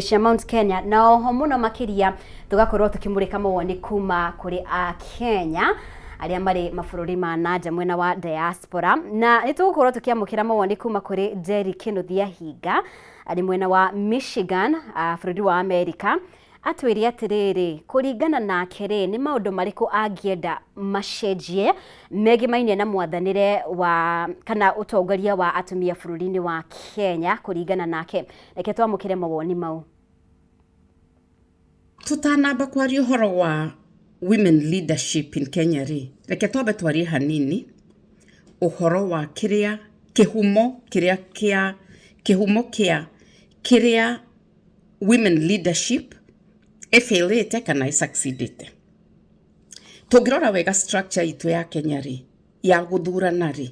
Cia Mount Kenya na oho mũno makĩria tũgakorwo tũkĩmũrĩka mawoni kuma kũrĩ a Kenya arĩa marĩ mabũrũri ma nanja mwena wa diaspora. Na nĩ tũgũkorwo tũkĩamũkĩra mawoni kuma kũrĩ Jerry Kĩnuthia Hinga arĩ mwena wa Michigan, bũrũri wa Amerika. Atwĩre atĩrĩrĩ, kũringana nake rĩ, nĩ maũndũ marĩkũ angĩenda macenjie megemainie na mwathanĩre wa kana ũtongoria wa atumia bũrũri-inĩ wa Kenya kũringana nake. Reke twamũkĩre mawoni mau. Tũtanamba kwaria ũhoro wa women leadership in Kenya rĩ, reke twambe twarie hanini ũhoro wa kĩrĩa kĩhumo kĩrĩa kĩa kĩhumo kĩa kĩrĩa women leadership ĩbĩrĩte kana ĩsucceedĩte. Tũngĩrora wega structure itũ ya Kenya rĩ, ya gũthurana rĩ,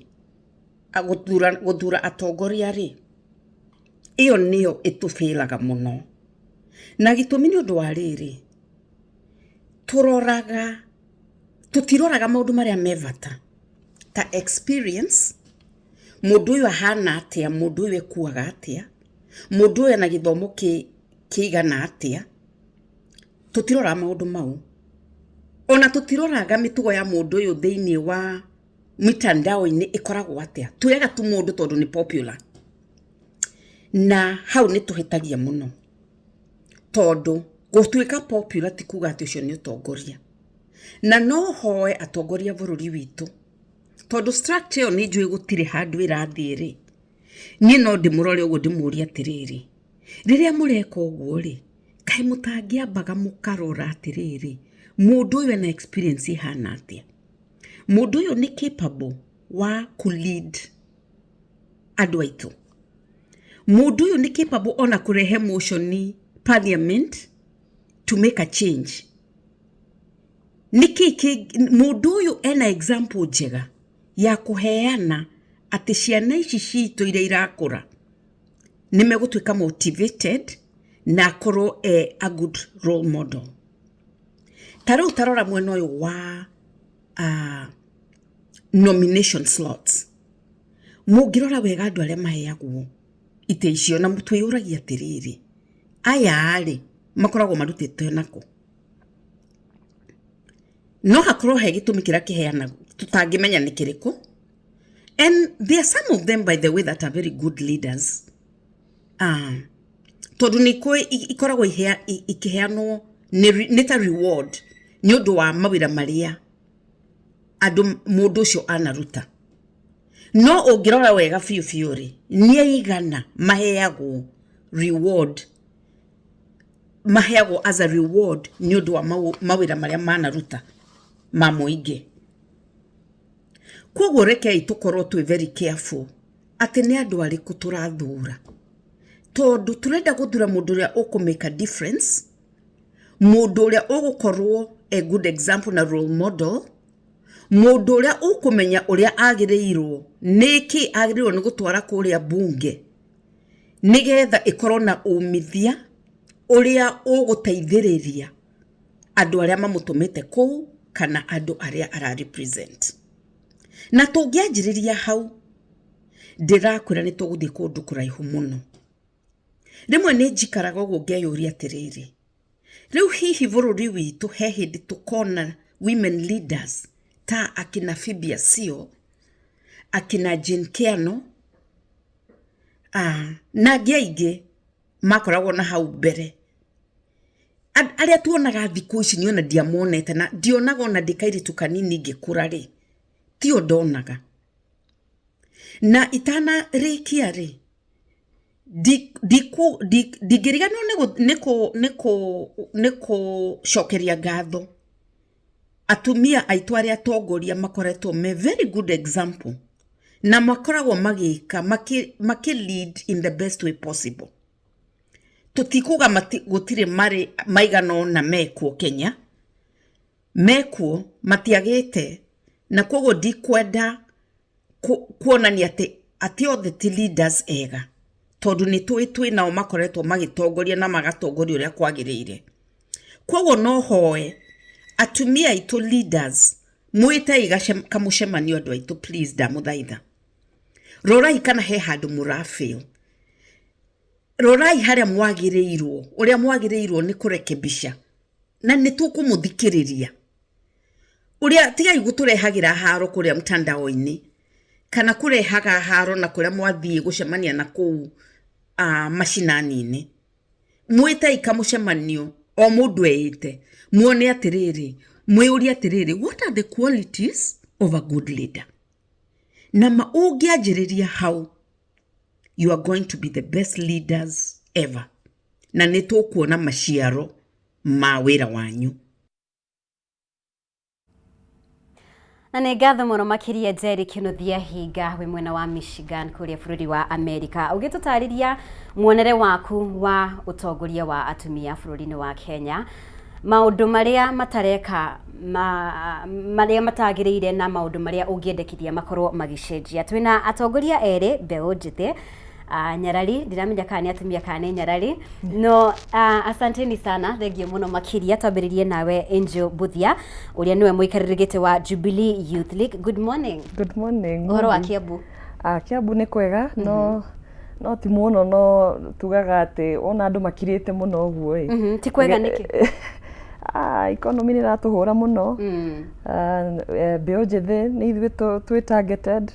gũthura atongoria rĩ, ĩyo nĩyo ĩtũbĩraga mũno. Na gĩtũmi nĩ ũndũ wa rĩrĩ, tũroraga, tũtiroraga maũndũ marĩa me bata ta experience, mũndũ ũyũ ahana atĩa, mũndũ ũyũ ekuaga atĩa, mũndũ ũyũ ena gĩthomo kĩigana atĩa, tũtiroraga maũndũ mau. Ona tũtiroraga mĩtugo ya mũndũ ũyũ thĩiniĩ wa mitandao-inĩ ĩkoragwo atĩa, tuoyaga tu mũndũ tondũ nĩ popular. Na hau nĩ tũhĩtagia mũno, tondũ gũtuĩka popular ti kuga atĩ ũcio nĩ ũtongoria. Na no hoe atongoria a bũrũri witũ, tondũ structure ĩyo nĩ njũĩ gũtirĩ handũ ĩrathiĩ rĩ, niĩ no ndĩmũrore ũguo ndĩmũrie atĩrĩrĩ, rĩrĩa mũreka ũguo rĩ, kaĩ mũtangĩambaga mũkarora atĩrĩrĩ, mũndũ ũyũ ena experience ĩhana atĩa? Mũndũ ũyũ nĩ capable wa kũ lead andũ aitũ? Mũndũ ũyũ nĩ capable ona kũrehe motion parliament to make a change? Nĩkĩ mũndũ ũyũ ena example njega ya kũheana atĩ ciana ici citũ iria irakũra nĩ megũtuĩka motivated na akorwo e a good role model? Ta rĩu ta rora mwena ũyũ wa nomination slots, mũngĩrora wega andũ arĩa maheagwo itĩ icio, na twĩyũragia atĩrĩrĩ, aya rĩ makoragwo marutĩtwo nakũ? No hakorwo he gĩtũmi kĩrĩa kĩheanagwo tũtangĩmenya nĩ kĩrĩkũ. And there are some of them, by the way, that are very good leaders, tondũ nĩ ikoragwo ikĩheanwo nĩ ta reward nĩ ũndũ wa mawĩra marĩa andũ mũndũ ũcio anaruta. No ũngĩrora wega biũ biũ rĩ, nĩ aigana maheagwo reward, maheagwo as a reward nĩ ũndũ wa mawĩra marĩa manaruta ma mũingĩ? Koguo rekei tũkorwo twĩ very careful atĩ nĩ andũ arĩkũ tũrathura, tondũ tũrenda gũthura mũndũ ũrĩa ũkũ make a difference, mũndũ ũrĩa ũgũkorwo a good example na role model, mũndũ ũrĩa ũkũmenya ũrĩa agĩrĩirwo nĩkĩ agĩrĩirwo nĩ gũtwara kũrĩa bunge nĩgetha ĩkorwo na umithia ũrĩa ũgũteithĩrĩria andũ arĩa mamũtũmĩte kũu kana andũ arĩa ara represent. Na tũngĩanjĩrĩria hau, ndĩrakwĩra nĩ tũgũthiĩ kũndũ kũraihu mũno. Rĩmwe nĩ njikaraga ũguo ngeyũria atĩrĩrĩ, rĩu hihi bũrũri witũ he hĩndĩ tũkona women leaders ta akina Phoebe Asiyo, akina Jane Kiano, na angĩ aingĩ makoragwo na hau mbere, arĩa tuonaga thikũ ici? Niĩ ona ndiamonete na ndionaga ona ndĩ kairĩtu kanini ngĩkũra rĩ, tio ndonaga. Na itanarĩkia rĩ, ndingĩriganĩrwo nĩ kũcokeria ngatho atumia aitũ arĩa atongoria makoretwo me very good example na makoragwo magĩka makĩ lead in the best way possible. Tũtikuga gũtirĩ marĩ maigana ũna mekuo Kenya, mekuo matiagĩte, na koguo ndikwenda kuonania atĩ othe ti leaders ega, tondũ nĩ tũĩ twĩ nao makoretwo magĩtongoria na magatongoria ũrĩa kwagĩrĩire. Koguo no hoe atumia aitũ leaders, mwĩtei kamũcemanio andũ aitũ, please, ndamũthaitha, rorai kana he handũ mũrafail. Rorai harĩa mwagĩrĩirwo, ũrĩa mwagĩrĩirwo nĩ kũrekebisha, na nĩ tũkũmũthikĩrĩria. Ũrĩa tigai gũtũrehagĩra haro kũrĩa mtandao-inĩ, kana kũrehaga haro na kũrĩa mwathiĩ gũcemania na kũu macinani-inĩ. Mwĩtei kamũcemanio o mũndũ eĩte, muone atĩrĩrĩ, mwĩyũrie atĩrĩrĩ, what are the qualities of a good leader? Na ma ũngĩanjĩrĩria hau, you are going to be the best leaders ever. Na nĩ tũkuona maciaro ma wĩra wanyu. Na nĩ ngatho mũno makĩria Jerry Kĩnuthia Hinga wĩ mwena wa Michigan kũrĩa bũrũri wa Amerika, ũgĩtũtarĩria muonere waku wa ũtongoria wa atumia bũrũri-inĩ wa Kenya, maũndũ marĩa matareka ma, marĩa matagĩrĩire na maũndũ marĩa ũngĩendekithia makorwo magĩcenjia. Twĩna atongoria erĩ mbeũ njĩthĩ, nyarari, ndiramenya kana nĩ atumia kana nĩ nyarari, no asanteni sana, thengio mũno makĩria. Twambĩrĩrie nawe Angel Mbuthia, ũrĩa nĩwe mũikarĩri gĩtĩ wa Jubilee Youth League. Good morning. Good morning. Ũhoro wa Kiambu? Ah, Kiambu nĩ kwega, no ti mũno, no tugaga atĩ wona andũ makirĩte mũno ũguo ĩ. Ti kwega nĩkĩ? Ah, economy nĩ ĩratũhũra mũno. Ah, mbeũ njĩthĩ nĩ ithuĩ twĩ targeted.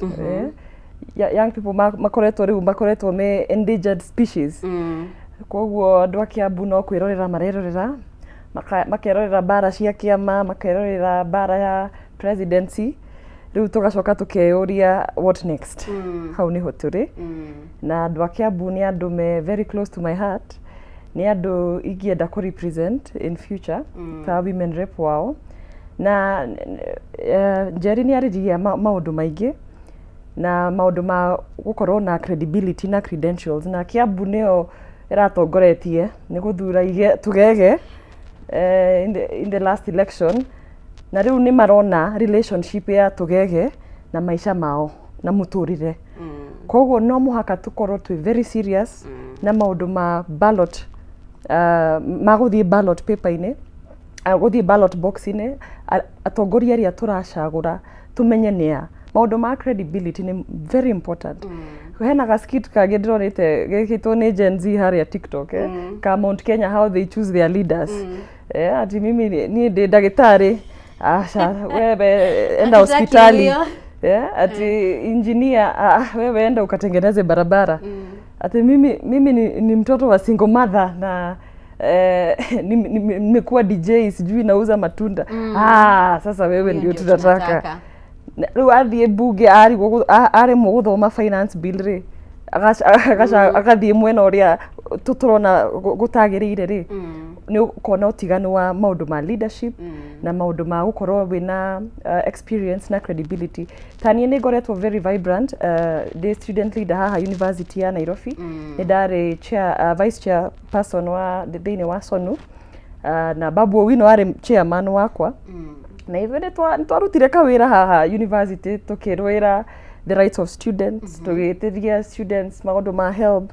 Young people makoretwo rĩu makoretwo me endangered species. Koguo andũ a Kiambu no kwĩrorera marerorera, makerorera mbara cia kĩama, makerorera mbara ya presidency. Rĩu tũgacoka tũkeyũria, what next? Hau nĩho tũrĩ. Na andũ a Kiambu nĩ andũ me very close to my heart, nĩ andũ ingĩenda kũ represent in future ta women rep wao. Na Njeri nĩ arĩria maũndũ maingĩ na maũndũ ma gũkorwo na credibility na credentials, na Kiambu nĩyo ĩratongoretie nĩ gũthura tũgege in the last election, na rĩu nĩ marona relationship ya tũgege na maica mao na mũtũrĩre. Koguo no mũhaka tũkorwo twĩ very serious na maũndũ ma ballot, ma gũthiĩ ballot paper-inĩ, gũthiĩ ballot box-inĩ, atongoria arĩa tũracagũra tũmenye nĩ a. Maũndũ ma credibility nĩ very important. Hena ga skit kangĩ ndĩronete gekĩtwo nĩ Gen Z harĩa TikTok, ka Mount Kenya, how they choose their leaders, ati mimi niĩ ndĩ ndagĩtarĩ, aca wewe enda Hatutaki hospitali huyo. Ati engineer, ah, wewe enda ukatengeneze barabara. Ati mimi ni mtoto wa single mother na nimekuwa DJ, sijui nauza matunda. Ah, sasa wewe Hiyo ndio ndio tunataka. tunataka. Rĩu athiĩ mbunge arigwo aremwo gũthoma finance bill rĩ, agathiĩ mwena ũrĩa tũrona gũtagĩrĩire rĩ, nĩ ũkona ũtiganu wa maũndũ ma leadership na maũndũ ma gũkorwo wĩna experience na credibility. Ta niĩ nĩ ngoretwo very vibrant, ndĩ student leader haha University ya Nairobi. Nĩ ndarĩ chair, vice chairperson wa thĩinĩ wa SONU, na Babu Owino arĩ chairman wakwa, na ithuĩ nĩ twarutire kawĩra haha university tũkĩrũĩra the rights of students, tũgĩtĩria students maũndũ ma help,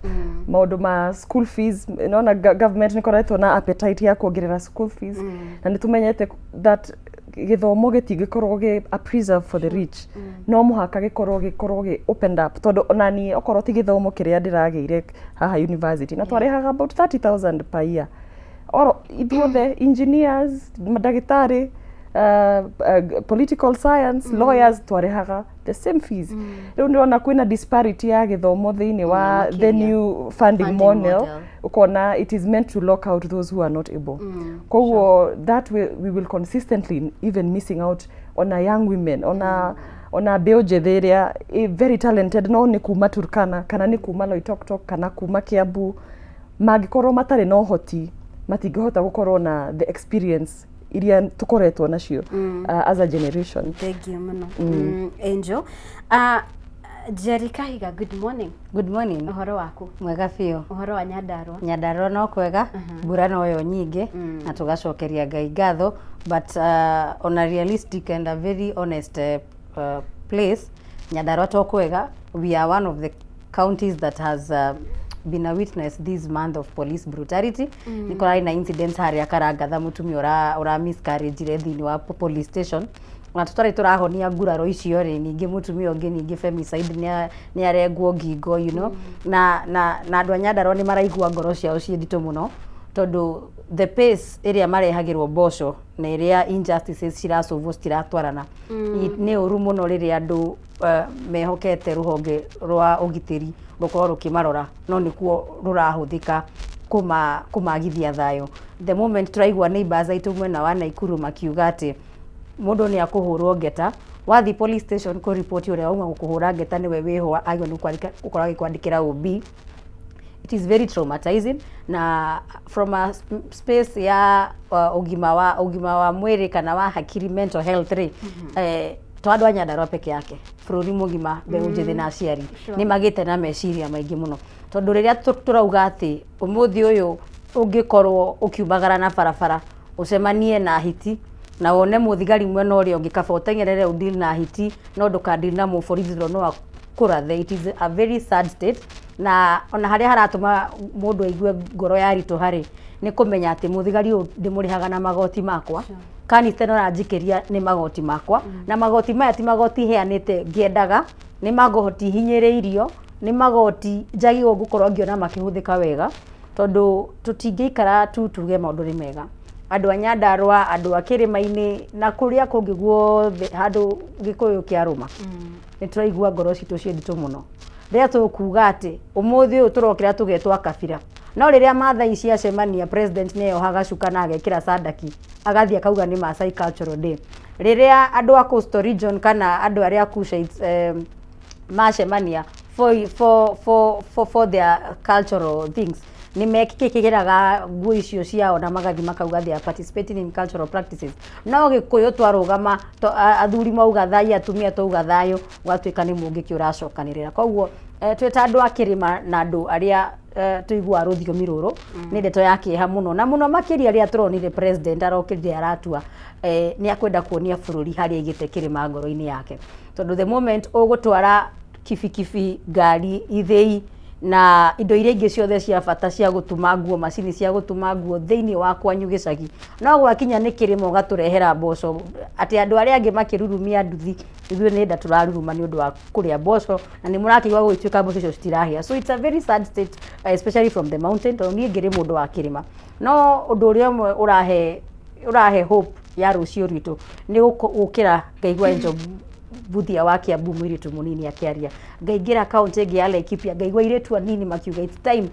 maũndũ ma school fees. Nona government nĩ koretwo na appetite ya kuongerera school fees, na nĩ tũmenyete that gĩthomo gĩtingĩkorwo gĩ a preserve for the rich, no mũhaka gĩkorwo gĩ opened up, tondũ ona niĩ okorwo ti gĩthomo kĩrĩa ndĩragĩire haha university na twarĩhaga about 30,000 per year, oro ithuothe, engineers, mandagĩtarĩ, political science, lawyers, twarĩhaga the same fees. Rĩu ndĩrona kwĩna disparity ya gĩthomo thĩinĩ wa the Makĩria. new funding Funding model. Model. Ũkona it is meant to lock out those who are not able. Koguo that way we will consistently even missing out ona young women, ona mbeũ njĩthĩ ĩrĩa ĩ very talented, no nĩ kuma Turkana kana nĩ kuma Loitoktok kana kuma Kiambu, mangĩkorwo matarĩ na ũhoti matingĩhota gũkorwo na the experience iria tũkoretwo nacio as a generation. Thank you mũno, Angel. Jerry Kahiga, good morning. Good morning. Ũhoro waku? Mwega biũ. Ũhoro wa Nyandarua? Nyandarua no kwega, mbura noyo nyingĩ na tũgacokeria Ngai ngatho, but on a realistic and a very honest place, Nyandarua to kwega. We are one of the counties that has been a witness this month of police brutality. Nĩ kũrarĩ na incidents harĩa Karangatha, mũtumia ũra miscarriage thĩinĩ wa police station. Ona tũtarĩ tũrahonia nguraro icio rĩ, ningĩ mũtumia ũngĩ ningĩ femicide nĩ arengwo ngingo. Na andũ a Nyandarua nĩ maraigua ngoro ciao ciĩ nditũ mũno, tondũ the pace ĩrĩa marehagĩrwo mboco na ĩrĩa injustices ciracũvwo citiratwarana. Nĩ ũru mũno rĩrĩa andũ mehokete rũhonge rwa ũgitĩri rũkorwo rũkĩmarora, no nĩkuo rũrahũthĩka kũmagithia thayũ. The moment tũraigua neighbors aitũ mwena wa Naikuru makiuga atĩ mũndũ nĩ akũhũrwo ngeta, wathiĩ police station kũripoti, ũrĩa wauma gũkũhũra ngeta nĩwe wĩho agĩrĩirwo nĩ gũkorwo agĩkwandĩkĩra OB. It is very traumatizing, na from a space ya ũgima wa mwĩrĩ kana wa hakiri, mental health rĩ, to andũ a Nyandarua peke yake, bũrũri mũgima, mbeũ njĩthĩ na aciari nĩ magĩte na meciria maingĩ mũno, tondũ rĩrĩa tũrauga atĩ ũmũthĩ ũyũ ũngĩkorwo ũkiumagara na barabara ũcemanie na hiti na wone mũthigari mwena ũrĩa ũngĩ, kaba ũteng'erere ũdeal na hiti no ndũkadeal na mũborithi tondũ no akũrathe. It is a very sad state, na ona harĩa haratũma mũndũ aigue ngoro yaritũha rĩ, nĩ kũmenya atĩ mũthigari ũyũ ndĩmũrĩhaga na magoti makwa, kanista ĩno aranjikĩria nĩ magoti makwa, na magoti maya ti magoti heanĩte ngĩendaga, nĩ magoti hinyĩrĩirio, nĩ magoti njagĩrĩirwo gũkorwo ngĩona makĩhũthĩka wega, tondũ tũtingĩikara tu tuge maũndũ nĩ mega. Andũ a Nyandarua, andũ a kĩrĩma-inĩ na kũrĩa kũngĩ guothe handũ Gĩkũyũ kĩarũma, nĩ tũraigua ngoro citũ ciĩ nditũ mũno rĩrĩa tũkuga atĩ ũmũthĩ ũyũ tũrokĩra tũgetwo kabira, no rĩrĩa Maathai ciacemania, president nĩ eyohaga cuka na agekĩra sandaki agathiĩ akauga nĩ Maasai Cultural Day. Rĩrĩa andũ a Coastal Region kana andũ arĩa a Cushites macemania for their cultural things, nĩ mekĩkĩraga nguo icio ciao na magathiĩ makauga they are participating in cultural practices. No Gĩkũyũ twarũgama, athuri mauga thayũ, atumia twauga thayũ, gwatuĩka nĩ mũngĩkĩ ũracokanĩrĩra. Koguo twĩ ta andũ a kĩrĩma na andũ arĩa tũiguaga rũthiomi rũrũ, nĩ ndeto ya kĩeha mũno, na mũno makĩria rĩrĩa tũronire president arokĩrire aratua nĩ akwenda kuonia bũrũri harĩa aigĩte kĩrĩma ngoro-inĩ yake, tondũ the moment ũgũtwara kibikibi, ngari, ithĩi na indo iria ingĩ ciothe cia bata cia gũtuma nguo, macini cia gũtuma nguo thĩinĩ wa kwanyu gĩcagi, no gwakinya nĩ kĩrĩma ũgatũrehera mboco, atĩ andũ arĩa angĩ makĩrurumia nduthi, ithuĩ nĩ nda tũraruruma nĩ ũndũ wa kũrĩa mboco, na nĩ mũrakĩigua gũgĩtuĩka mboco icio citirahĩa. So it's a very sad state, especially from the mountain, tondũ niĩ ngĩrĩ mũndũ wa kĩrĩma. No ũndũ ũrĩa ũmwe ũrahe hope ya rũciũ rwitũ nĩ gũkĩra ngaigua Angel Mbuthia wa Kiambu, mũirĩtu mũnini akĩaria, ngaingĩra kaũntĩ ĩngĩ ya Laikipia, ngaigua airĩtu anini makiuga it's time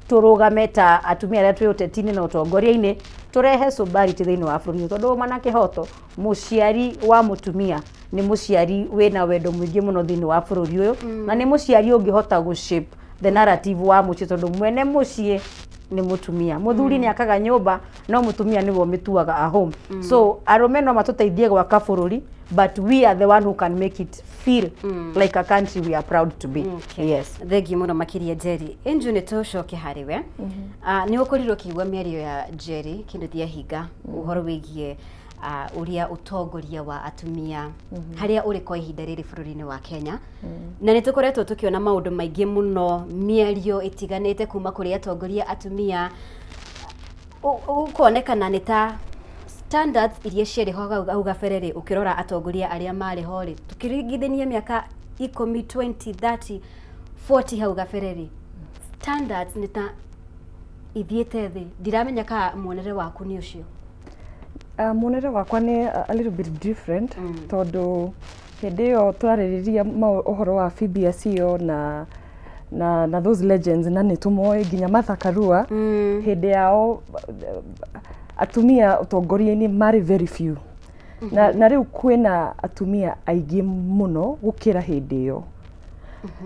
tũrũgame ta atumia arĩa twĩ ũteti-inĩ na ũtongoria-inĩ, tũrehe sobriety thĩinĩ wa bũrũri ũyũ, tondũ ũma na kĩhoto, mũciari wa mũtumia nĩ mũciari wĩna wendo mũingĩ mũno thĩinĩ wa bũrũri ũyũ, na nĩ mũciari ũngĩhota gũ shape the narrative wa mũciĩ, tondũ mwene mũciĩ nĩ mũtumia. Mũthuri nĩ akaga nyũmba, no mũtumia nĩwe ũmĩtuaga a home. So arũme no matũteithie gwaka bũrũri, but we are the one who can make it feel like a country we are proud to be. Yes. Thengiũ mũno makĩria, Njeri. Angel, nĩ tũcoke harĩ we. Nĩ ũkorirwo ũkĩigua mĩario ya Njeri Kĩnuthia Hinga ũhoro wĩgiĩ ũrĩa ũtongoria wa atumia harĩa ũrĩ kwa ihinda rĩrĩ bũrũri-inĩ wa Kenya, na nĩ tũkoretwo tũkĩona maũndũ maingĩ mũno, mĩario ĩtiganĩte kuma kũrĩ atongoria atumia. Gũkonekana nĩ ta standards iria ciarĩ ho hau gabere rĩ, ũkĩrora atongoria arĩa marĩ ho rĩ, tũkĩringithania mĩaka 10, 20, 30, 40 hau gabere rĩ, standards nĩ ta ithiĩte thĩ. Ndiramenya ka muonere waku nĩ ũcio. Muonere wakwa nĩ a little bit different, tondũ hĩndĩ ĩyo tũrarĩrĩria ũhoro wa Phoebe Asiyo na those legends, na nĩ tũmoĩ nginya Martha Karua, hĩndĩ yao atumia ũtongoria-inĩ marĩ very few, na rĩu kwĩna atumia aingĩ mũno gũkĩra hĩndĩ ĩyo,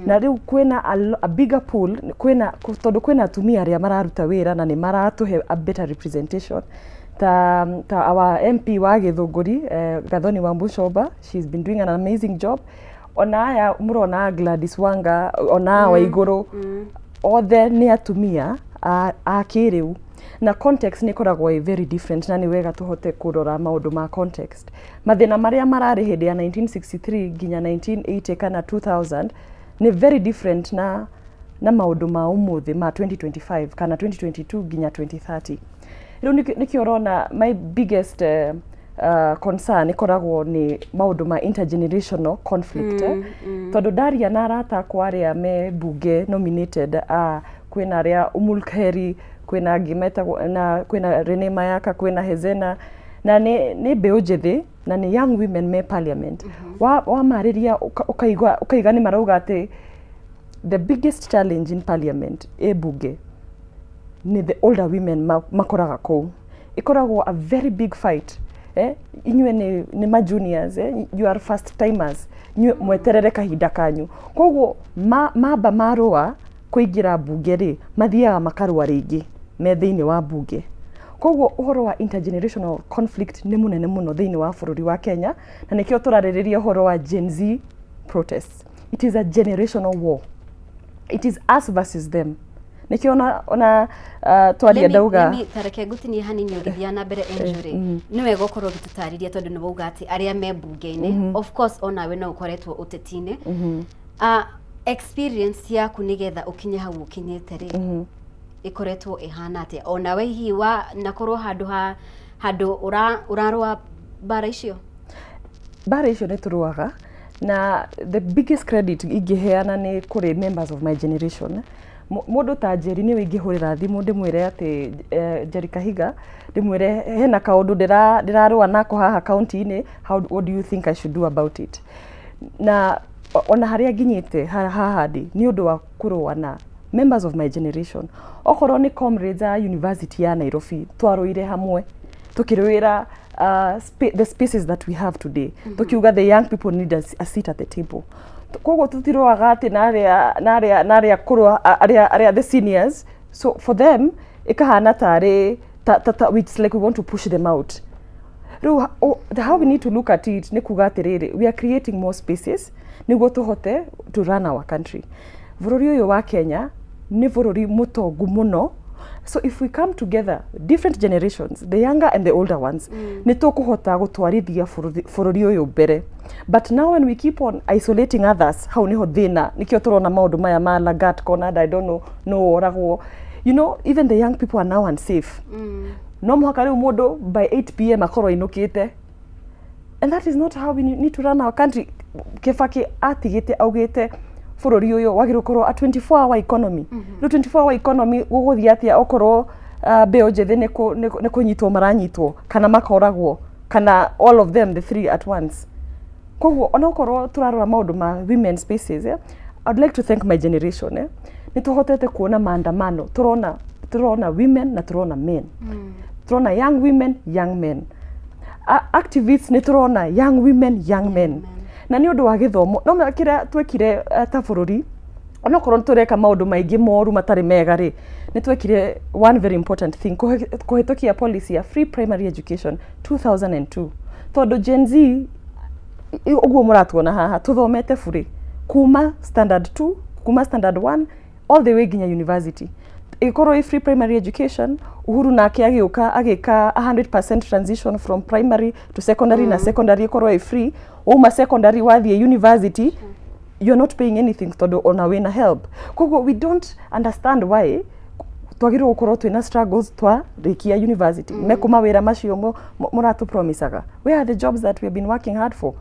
na rĩu kwĩna a bigger pool, kwĩna tondũ kwĩna atumia arĩa mararuta wĩra na nĩ maratũhe a better representation, ta our MP wa Gĩthũngũri, Gathoni wa Muchomba. She's been doing an amazing job. Ona aya mũrona Gladys Wanga, ona Waigũrũ, othe nĩ atumia a kĩrĩu, na context nĩ ĩkoragwo ĩ very different, na nĩ wega tũhote kũrora maũndũ ma context. Mathĩna marĩa mararĩ hĩndĩ ya 1963 nginya 1980 kana 2000 nĩ very different na maũndũ ma ũmũthĩ ma 2025 kana 2022 nginya 2030. Rĩu nĩkĩo ũrona my biggest Concern ĩkoragwo nĩ maũndũ ma intergenerational conflict, tondũ ndaria na arata akwa arĩa me bunge nominated, kwĩna arĩa Umulkheri, kwĩna angĩ metagwo na kwĩna Rene Mayaka, kwĩna Hezena, na nĩ mbeũ njĩthĩ na nĩ young women me parliament. Wamarĩria ũkaiga nĩ marauga atĩ the biggest challenge in parliament, ĩ bunge, nĩ the older women makoraga kũu. Ĩkoragwo a very big fight. Inyuĩ nĩ ma juniors, you are first timers, inyuĩ mweterere kahinda kanyu. Koguo mamba marũa kũingĩra bunge rĩ, mathiaga makarũa rĩngĩ me thĩinĩ wa bunge. Koguo ũhoro wa intergenerational conflict nĩ mũnene mũno thĩinĩ wa bũrũri wa Kenya, na nĩkĩo tũrarĩrĩria ũhoro wa Gen Z protests. It is a generational war. It is us versus them. Nĩkĩo ona twaria ndauga Tareke ngũtinie hanini ũgĩthiaga na mbere, Angel rĩ, nĩ wega ũkorwo ũgĩtũtarĩria, tondũ nĩ wauga atĩ arĩa me mbunge-inĩ, of course onawe no ũkoretwo ũteti-inĩ. Experience yaku nĩgetha ũkinye hau ũkinyĩte rĩ, ĩkoretwo ĩhana atĩa? Onawe hihi wa nakorwo handũ ha handũ ũrarũa mbara icio? Mbara icio nĩ tũrũaga, na the biggest credit ingĩheana nĩ kũrĩ members of my generation. Mũndũ ta Njeri nĩwe ingĩhũrĩra thimũ ndĩmwĩre atĩ Njeri Kahiga, ndĩmwĩre hena kaũndũ ndĩrarũa nako haha kaunti-inĩ, how, what do you think I should do about it? Na ona harĩa nginyĩte haha ndĩ nĩ ũndũ wa kũrũa na members of my generation. Okorwo nĩ comrades a university ya Nairobi, twarũire hamwe tukirwira the spaces that we have today, tukiuga the young people need a seat at the table. Koguo tutiroaga atĩ na arĩa kũrũa, arĩa the seniors. So for them ikahana tarĩ ta, it's like we want to push them out. Rĩu how we need to look at it nĩ kuga atĩrĩrĩ, we are creating more spaces nĩguo tũhote to run our country. Bũrũri ũyũ wa Kenya nĩ bũrũri mũtongu mũno, so if we come together, different generations, the younger and the older ones, nĩ tũkũhota gũtwarithia bũrũri ũyũ mbere. But now when we keep on isolating others, hau nĩho thĩna. Nĩkĩo tũrona maũndũ maya ma Lagat Conard, I don't know no oragwo. Even the young people are now unsafe. No mũhaka rĩu mũndũ by 8 p.m. akorwo ainũkĩte, and that is not how we need to run our country. Kibaki atigĩte augĩte bũrũri ũyũ wagĩrĩirwo gũkorwo a 24 hour economy. Rĩu 24 hour economy gũgũthiĩ atĩa okorwo mbeũ njĩthĩ nĩ kũnyitwo maranyitwo kana makoragwo kana all of them, the three at once? Koguo onokorwo tũrarora maũndũ ma women spaces, I'd like to thank my generation. Nĩ tũhotete kuona maandamano, tũrona women na tũrona men, tũrona young women, young men. Activists nĩ tũrona young women, young men, na nĩ ũndũ wa gĩthomo. No kĩrĩa twekire ta bũrũri, onokorwo nĩ tũreka maũndũ maingĩ moru matarĩ mega rĩ, nĩ twekire one very important thing, kũhĩtũkia policy ya free primary education 2002, tondũ Gen Z ũguo mũratuona haha tũthomete bure kuma standard 2, kuma standard 1 all the way nginya university. Ĩkorwo ĩ free primary education. Uhuru nake agĩũka agĩka 100% transition from primary to secondary, na secondary ĩkorwo ĩ free. Wauma secondary wathiĩ university, you're not paying anything tondũ ona wĩna help. Koguo we don't understand why twagĩrĩirwo gũkorwo twĩna struggles twarĩkia university. Mekũ mawĩra macio mũratũpromisaga? Where are the jobs that we have been working hard for?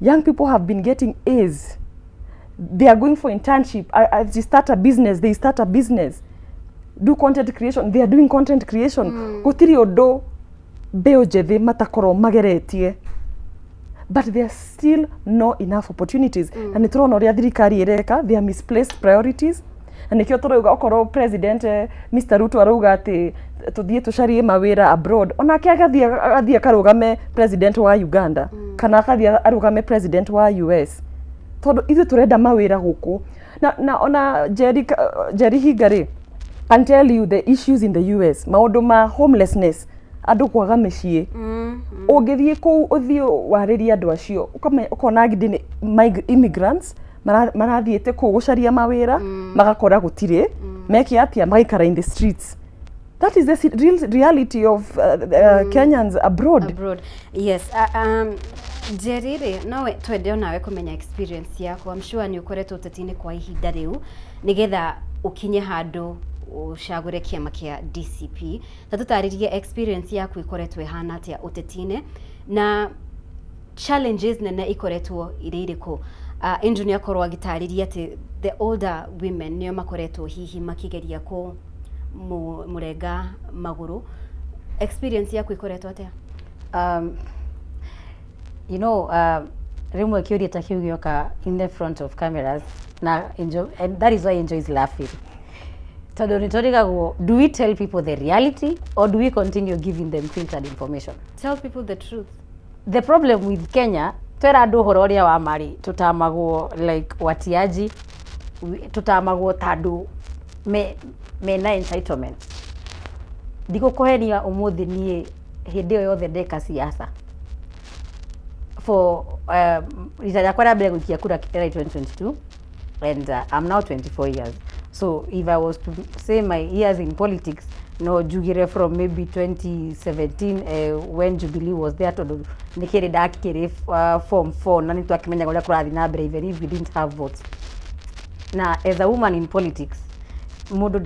Young people have been getting A's. They are going for internship. As you start a business, they start a business. Do content creation, they are doing content creation. Gũtirĩ ũndũ mbeũ njĩthĩ matakorwo mageretie, but there are still no enough opportunities. Na nĩ tũrona ũrĩa thirikari ĩreka. They are misplaced priorities, na nĩkĩo tũrauga okorwo president, Mr. Ruto, arauga atĩ tũthiĩ tũcarie mawĩra abroad, onake agathiĩ akarũgame president wa Uganda kana agathiĩ arũgame president wa US, tondũ ithuĩ tũrenda mawĩra gũkũ. Na ona Jerry Hinga rĩ can tell you the issues in the US, maũndũ ma homelessness, andũ kwaga mĩciĩ. Ũngĩthiĩ kũu ũthiĩ warĩrie andũ acio, ũkona ngindi nĩ immigrants marathiĩte kũu gũcaria mawĩra, magakora gũtirĩ, meke atĩa? Magaikara in the streets. That is the real reality of Kenyans abroad. Abroad, yes. Jerry rĩ, nowe twende onawe kũmenya experience yaku. I'm sure nĩ ũkoretwo ũteti-inĩ kwa ihinda rĩu nĩgetha ũkinye handũ. Ũcagũre kĩama kĩa DCP. Ta tũtarĩrie experience yaku ĩkoretwo ĩhana atĩa ũteti-inĩ na challenges nene ikoretwo irĩ irĩkũ? Andrew nĩ akorwo agĩtarĩria atĩ the older women nĩo makoretwo hihi makĩgeria kũ mũrenga magũrũ. Experience yaku ĩkoretwo atĩa? Rĩmwe kĩũria ta kĩu gĩoka in the front of cameras na enjoy, and that is why Angel is laughing, tondũ nĩ tũrigagwo, do we tell people the reality or do we continue giving them filtered information? Tell people the truth. The problem with Kenya, twera andũ ũhoro ũrĩa wa marĩ, tũtamagwo like watiaji, tũtamagwo ta andũ mena entitlement. Ndigũkũhenia, ũmũthĩ niĩ hĩndĩ ĩyo yothe ndeka siasa, for rita rĩakwa rĩa mbere gũikia kura kĩrĩ 2022, and I'm now 24 years. So if I was to say my years in politics, no njugire from maybe 2017, when Jubilee was there, tondũ nĩ kĩrĩ ndakĩrĩ form 4 na nĩ twakĩmenyaga ũrĩa kũrathiĩ na mbere even if we didn't have votes. Na as a woman in politics, mũndũ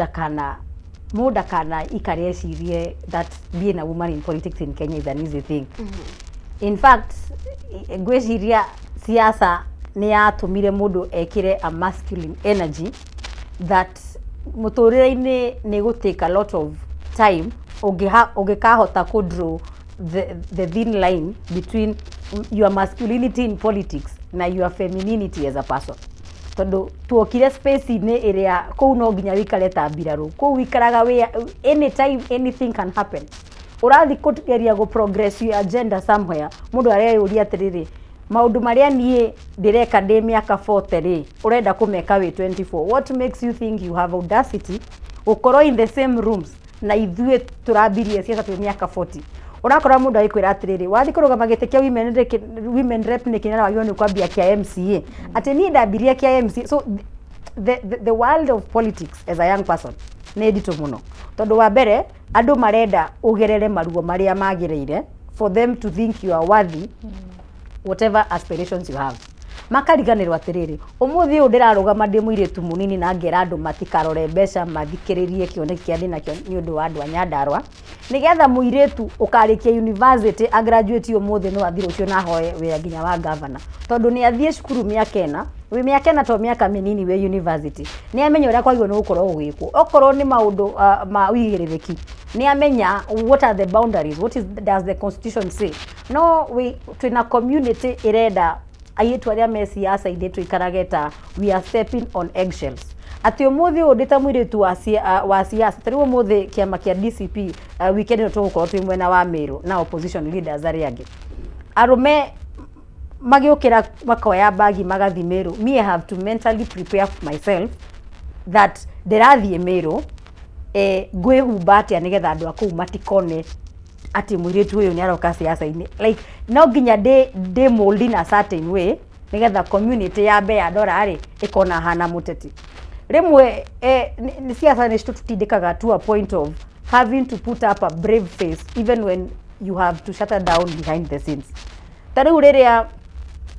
ndakana ikare ecirie that being a woman in politics in Kenya is an easy thing. In fact, ngwĩciria siasa nĩ yatũmire mũndũ ekĩre a masculine energy that mũtũrĩre-inĩ nĩ gũ take a lot of time ũngĩkahota kũ draw the thin line between your masculinity in politics na your femininity as a person, tondũ tuokire space-inĩ ĩrĩa kũu no nginya wĩikare ta mbirarũ. Kũu wĩikaraga wĩ anytime anything can happen. Ũrathiĩ kũgeria gũ progress your agenda somewhere, mũndũ areyũria atĩrĩrĩ, maũndũ marĩa niĩ ndĩreka ndĩ mĩaka 40 rĩ, ũrenda kũmeka wĩ 24? What makes you think you have audacity gũkorwo in the same rooms na ithuĩ tũrambirie ciaca twĩ mĩaka 40? Ũrakora mũndũ agĩkwĩra atĩrĩrĩ, wathiĩ kũrũgama gĩtĩ kĩa women rep nĩkĩ na wagĩrĩirwo nĩ kwambia kĩa MCA? Atĩ niĩ ndambirie kĩa MCA. So the world of politics as a young person nĩ nditũ mũno, tondũ wa mbere andũ marenda ũgerere maruo marĩa magĩrĩire for them to think you are worthy whatever aspirations you have. Makariganĩrwo atĩrĩrĩ, ũmũthĩ ũyũ ndĩrarũgama ndĩ mũirĩtu mũnini na ngera andũ matikarore mbeca, mathikĩrĩrie kĩoneki kĩrĩa ndĩnakĩo nĩ ũndũ wa andũ a Nyandarua, nĩgetha mũirĩtu ũkarĩkia university agraduate ũmũthĩ no athiĩ rũciũ na ahoe wĩra nginya wa governor, tondũ nĩ athiĩ cukuru mĩaka 4. Wĩ mĩaka 4 to mĩaka mĩnini wĩ university, nĩ amenya ũrĩa kwagĩrĩirwo nĩ gũkorwo gũgĩkwo. Okorwo nĩ maũndũ ma ũigĩrĩrĩki, nĩ amenya what are the boundaries, what is, does the constitution say. No twĩna community ĩrenda airĩtu arĩa me siasa-inĩ tũikarage ta we are stepping on eggshells, atĩ ũmũthĩ ũyũ ndĩ ta mũirĩtu wa siasa, ta rĩu ũmũthĩ kĩama kĩa DCP, weekend ĩno tũgũkorwo twĩ mwena wa Meru na opposition leaders arĩa angĩ arũme magĩũkĩra makoya bagi magathi Meru. Me, I have to mentally prepare myself that ndĩrathiĩ Meru, ngwĩhumba atĩa nĩgetha andũ a kũu matikone atĩ mũirĩtu ũyũ nĩ aroka siasa-inĩ. Like no nginya ndĩ mold in a certain way nĩgetha community yambe yandora rĩ, ĩkona hana mũteti. Rĩmwe nĩ siasa nĩ citũtindĩkaga to a point of having to put up a brave face even when you have to shut down behind the scenes. Ta rĩu rĩrĩa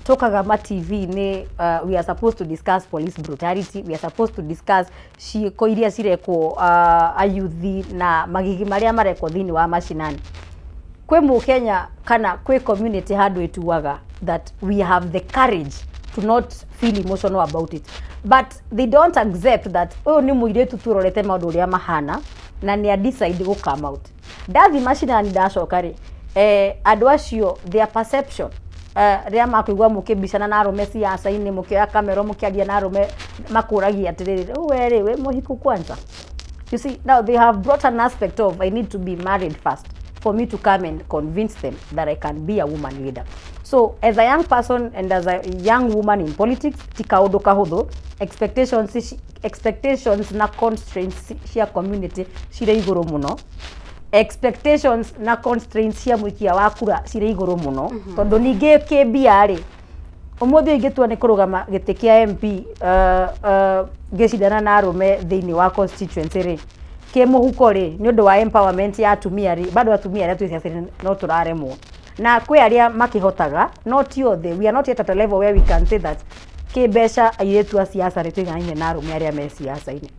tũkaga ma TV-inĩ, we are supposed to discuss police brutality, we are supposed to discuss ciĩko iria cirekwo ayuthi na magigi marĩa marekwo thĩinĩ wa macinani. Kwĩ mũkenya kana kwĩ community handũ ĩtuaga that we have the courage to not feel emotional about it, but they don't accept that ũyũ nĩ mũirĩtu turorete maũndũ ũrĩa mahana na nĩ a decide gũ come out. Ndathi macinani ndacoka rĩ, andũ acio, their perception, rĩrĩa makũigua mũkĩmbicana na arũme siasa-inĩ, mũkĩoya kamera mũkĩaria na arũme, makũragia atĩrĩrĩ, rĩu we rĩ, wĩ mũhiku kwanza? You see, now they have brought an aspect of I need to be married first for me to come and convince them that I can be a woman leader. So as a young person and as a young woman in politics, ti kaũndũ kahũthũ. Expectations na constraints cia community cirĩ igũrũ mũno, expectations na constraints cia mũikia wa kura cirĩ igũrũ mũno, tondũ ningĩ kĩmbia rĩ, ũmũthĩ ingĩtua nĩ kũrũgama gĩtĩ kĩa MP, ngĩcindana na arũme thĩinĩ wa constituency rĩ, kĩmũhuko rĩ, nĩ ũndũ wa empowerment ya atumia rĩ, bado atumia arĩa twĩ ciaca no tũraremwo, na kwĩ arĩa makĩhotaga, no ti othe. We are not yet at a level where we can say that kĩmbeca airĩtu a siasa rĩ tũiganaine na arũme arĩa me siasa-inĩ.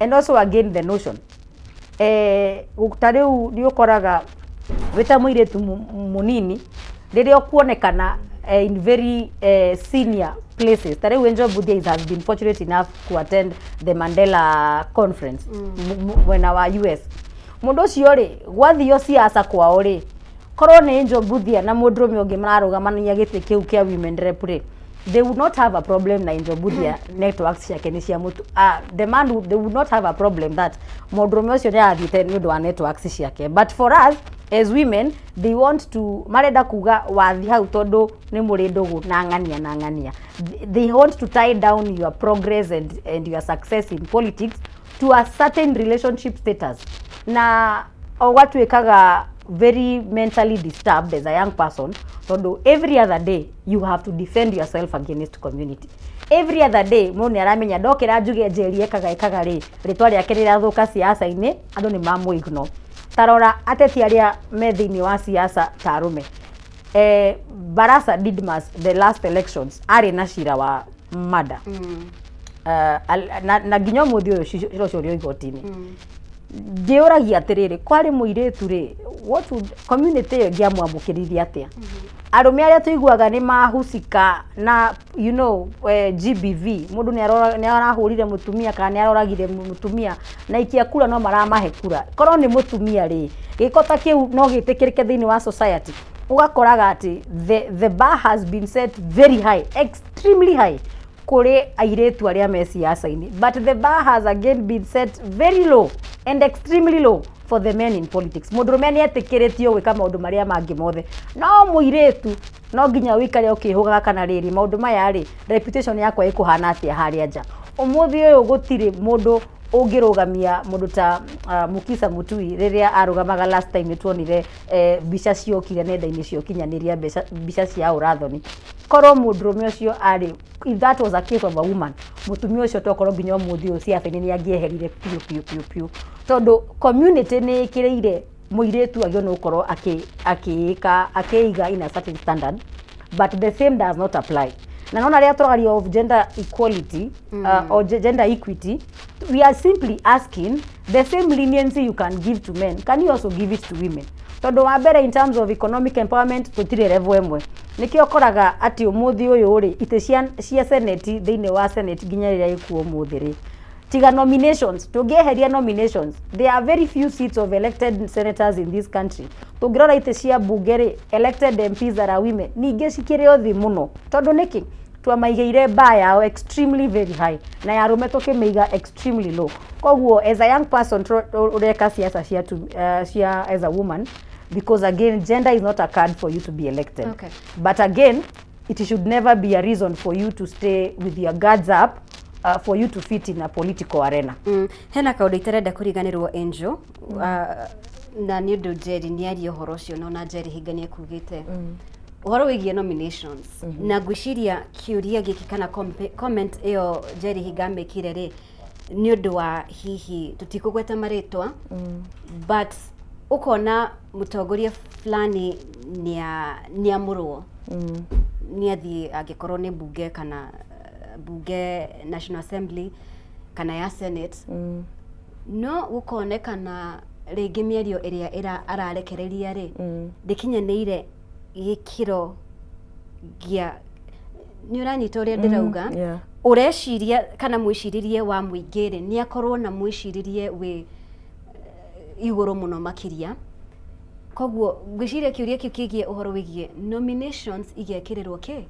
And also again the notion, ta rĩu nĩ ũkoraga wĩ ta mũirĩtu mũnini rĩrĩa ũkuonekana in very senior places. Ta rĩu Angel Mbuthia has been fortunate enough to attend the Mandela conference mwena wa US. Mũndũ ũcio rĩ, gwathio siasa kwao rĩ, korwo nĩ Angel Mbuthia na mũndũrũme ũngĩ mararũgamania gĩtĩ kĩu kĩa women rep rĩ, they would not have a problem na Angel Mbuthia networks ciake nĩ cia mũtu, the man would, they would not have a problem that mũndũrũme ũcio nĩ arathiĩte nĩ ũndũ wa networks ciake. But for us as women, they want to, marenda kuga wathi hau tondũ nĩ mũrĩ ndũgũ na ng'ania na ng'ania. They want to tie down your progress and your success in politics to a certain relationship status, na ũgatuĩkaga very mentally disturbed as a young person, tondũ every other day you have to defend yourself against community. Every other day mũndũ nĩ aramenya ndokĩra njuge Njeri ekaga ekaga rĩ, rĩtwa rĩake rĩrathũka siasa-inĩ, andũ nĩ mamũ ignore. Tarora ateti arĩa me thĩinĩ wa siasa ta arũme, Barasa Didmas, the last elections arĩ na cira wa murder, na nginya ũmũthĩ ũyũ cira ũcio ũrĩ o igoti-inĩ. Ndĩũragia atĩrĩrĩ, kwarĩ mũirĩtu rĩ, what would community ĩyo ĩngĩamwamũkĩririe atĩa? Arũme arĩa tũiguaga nĩ mahusika na GBV, mũndũ nĩ arahũrire mũtumia kana nĩ aroragire mũtumia na ikia kura no maramahe kura, korwo nĩ mũtumia rĩ, gĩko ta kĩu no gĩtĩkĩrĩke thĩinĩ wa society? Ũgakoraga atĩ the bar has been set very high, extremely high kũrĩ airĩtu arĩa me siasa-inĩ, but the bar has again been set very low and extremely low for the men in politics. Mũndũrũme nĩ etĩkĩrĩtio gwĩka maũndũ marĩa mangĩ mothe, no mũirĩtu no nginya ũikare ũkĩhũgaga kana rĩrĩ maũndũ maya rĩ, reputation yakwa ĩkũhana atĩa harĩa nja? Ũmũthĩ ũyũ gũtirĩ mũndũ ũngĩrũgamia mũndũ ta Mukisa Mutui. Rĩrĩa arũgamaga last time, nĩtuonire mbica ciokire nenda-inĩ cia ũkinyanĩria, mbica cia ũrathoni. Korwo mũndũrũme ũcio arĩ, if that was a case of a woman, mũtumia ũcio tokorwo nginya ũmũthĩ ũyũ ciaca-inĩ nĩ angĩeherire piũ piũ piũ piũ, tondũ community nĩ ĩkĩrĩire mũirĩtu agĩrĩirwo nĩ gũkorwo akĩĩka akĩiga in a certain standard, but the same does not apply. Na nona rĩrĩa tũraria of gender equality or gender equity, we are simply asking the same leniency you can give to men, can you also give it to women? Tondũ wa mbere, in terms of economic empowerment, tũtirĩ level ĩmwe. Nĩkĩo ũkoraga atĩ ũmũthĩ ũyũ rĩ, itĩ cia senate, thĩinĩ wa senate nginya rĩrĩa ĩkuo ũmũthĩ rĩ, tiga nominations, tũngĩeheria nominations, there are very few seats of elected senators in this country. Tũngĩrora itĩ cia bunge rĩ, elected MPs that are women ningĩ cikĩrĩ o thĩ mũno. Tondũ nĩkĩ? Twamaigĩire bar yao extremely very high na ya arũme tũkĩmĩiga extremely low. Koguo as a young person ũreka siasa cia as a woman, because again, gender is not a card for you to be elected, but again, it should never be a reason for you to stay with your guards up for you to fit in a political arena. Hena kaũndũ itarenda kũriganĩrwo, Angel, na nĩ ũndũ Jerry nĩ aria ũhoro ũcio, no na Jerry hinga nĩ ekugĩte ũhoro wĩgiĩ nominations, na ngwĩciria kĩũria gĩkĩ kana comment ĩyo Jerry Hinga amĩkire rĩ, nĩ ũndũ wa hihi tũtikũgweta marĩtwa, but ũkona mũtongoria fulani nĩ amũrwo, nĩ athiĩ, angĩkorwo nĩ bunge kana bunge National Assembly kana ya Senate, no gũkonekana rĩngĩ mĩario ĩrĩa ararekereria rĩ, ndĩkinyanĩire gĩkĩro gĩa, nĩ ũranyita ũrĩa ndĩrauga? Yeah. Ũreciria kana mwĩcirĩrie wa mũingĩ rĩ, nĩ akorwo na mwĩcirĩrie wĩ igũrũ mũno makĩria. Koguo ngwĩciria kĩũria kĩu kĩgiĩ ũhoro wĩgiĩ nominations igekĩrĩrwo kĩ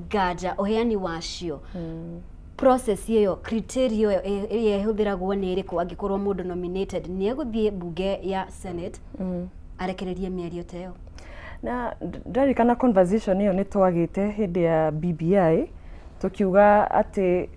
nganja, ũheani wacio, process ĩyo, criteria ĩyo ĩrĩa ĩhũthĩragwo nĩ ĩrĩkũ angĩkorwo mũndũ nominated nĩ egũthiĩ bunge ya Senate arekererie mĩario ta ĩyo? Na ndarikana conversation ĩyo nĩ twagĩte hĩndĩ ya BBI, tũkiuga atĩ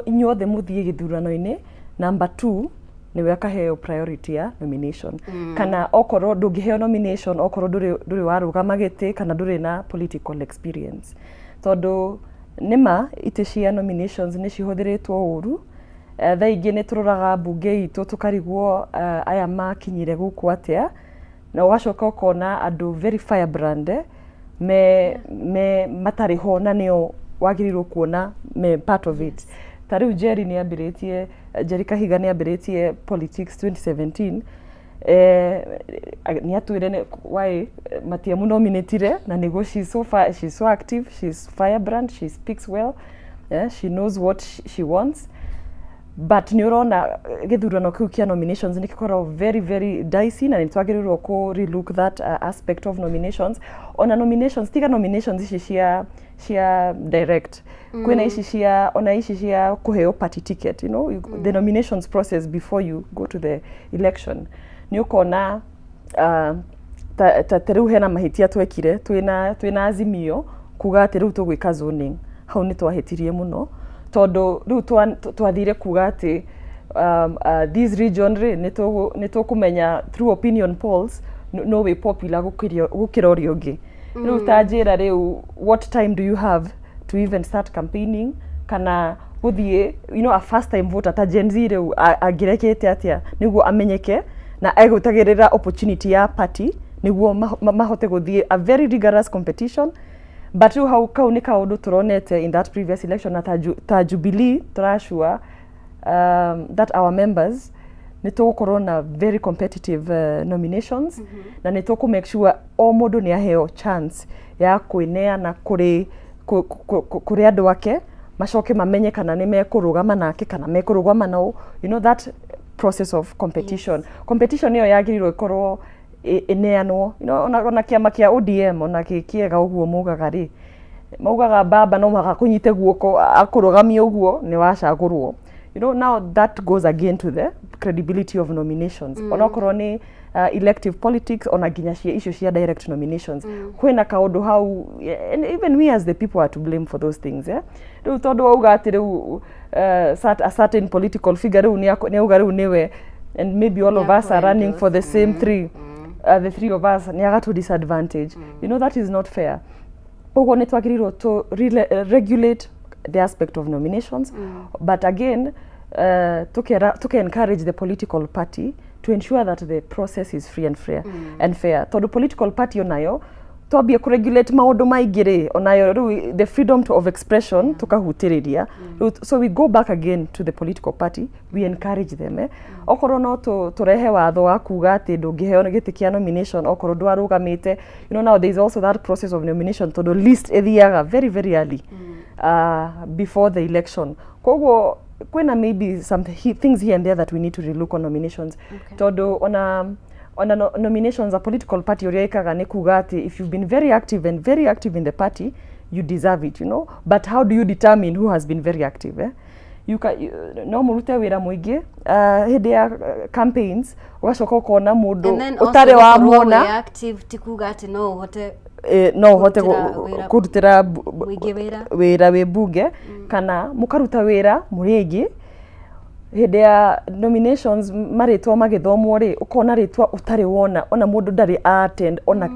inyuothe mũthiĩ gĩthurano-inĩ, number 2 nĩwe akaheo priority ya nomination, kana okorwo ndũngĩheo nomination, okorwo ndũrĩ warũgama gĩtĩ kana ndũrĩ na political experience. Tondũ nĩma itĩ cia nominations nĩ cihũthĩrĩtwo ũru. Thaa ingĩ nĩ tũroraga mbunge itũ tũkarigwo aya makinyire gũkũ atĩa, na ũgacoka ũkona andũ very firebrand me matarĩ ho na nĩo wagĩrĩirwo kuona me part of it. Ta rĩu Jerry nĩ ambĩrĩtie Njeri Kahiga nĩ ambĩrĩtie politics 2017, nĩ atwĩre why matiamunominatire, na nĩguo she's so active, she's firebrand, she speaks well, yeah, she knows what she wants. But nĩ ũrona gĩthurano kĩu kĩa nominations nĩ gĩkoragwo very very dicey, na nĩ twagĩrĩirwo kũ relook that aspect of nominations. Ona nominations, tiga nominations ici cia direct, kwĩna ici cia, ona ici cia kũheo party ticket, the nominations process before you go to the election, nĩ ũkona ta rĩu hena mahĩtia twekire twĩna Azimio kuga atĩ rĩu tũgwĩka zoning. Hau nĩ twahĩtirie mũno, tondũ rĩu twathire kuga atĩ this region rĩ, nĩ tũkũmenya through opinion polls no wĩ popular gũkĩra ũrĩa ũngĩ. Rĩu ta njĩra, rĩu what time do you have to even start campaigning, kana gũthiĩ a first time voter ta Gen Z rĩu angĩrekete atĩa nĩguo amenyeke na egwĩtagĩrĩra opportunity ya party nĩguo mahote gũthiĩ a very rigorous competition? But rĩu hau kau nĩ kaũndũ tũronete in that previous election, na ta Jubilee tũracua that our members nĩ tũgũkorwo na very competitive nominations, na nĩ tũkũ make sure o mũndũ nĩ aheo chance ya kwĩneana kũrĩ kũrĩ andũ ake, macoke mamenye kana nĩ mekũrũgama nake kana mekũrũgama nao, that process of competition. Competition ĩyo yagĩrĩirwo ĩkorwo ĩneanwo. Ona kĩama kĩa ODM, ona gĩ kĩega ũguo maugaga rĩ, maugaga baba no mũhaka kũnyite guoko akũrũgamie ũguo nĩ wacagũrwo. Now that goes again to the credibility of nominations, onokorwo nĩ elective politics, ona nginya cia icio cia direct nominations, kwĩna kaũndũ hau. And even we as the people are to blame for those things, eh? Rĩu tondũ wauga atĩ rĩu a certain political figure rĩu nĩ auga rĩu nĩwe, and maybe all of us are running for the same three, the three of us nĩ agatu disadvantage. That is not fair. Koguo nĩ twagĩrĩirwo to regulate the aspect of nominations, but again tuke encourage the political party to ensure that the process is free and fair, tondũ political party onayo twambie kũregulate maũndũ maingĩ rĩ, onayo rĩu the freedom of expression tukahutĩrĩria rĩu. So we go back again to the political party, we encourage them, eh? Okorwo no tũrehe watho wa kuga atĩ ndũngĩheo gĩtĩ kĩa nomination okorwo ndwarũgamĩte. Now there is also that process of nomination, tondũ list ĩthiaga very very early before the election. Koguo kwĩna maybe some things here and there that we need to relook on nominations, tondũ ona no, nominations, a political party ũrĩa ĩkaga nĩ kuga atĩ if you've been very active and very active in the party, you deserve it. But how do you determine who has been very active, eh? No mũrute wĩra mũingĩ hĩndĩ ya campaigns, ũgacoka ũkona mũndũ And then also ũtarĩ gũkorwo wamwona. wĩ active ti kuga atĩ no ũhote No ũhote kũrutĩra wĩra kũrutĩra mũingĩ wĩra. Wĩra wĩ bunge, kana mũkaruta wĩra mũrĩ aingĩ. Hĩndĩ ya nominations marĩtwa magĩthomwo rĩ, ũkona rĩtwa ũtarĩ wona, ona mũndũ ndarĩ attend ona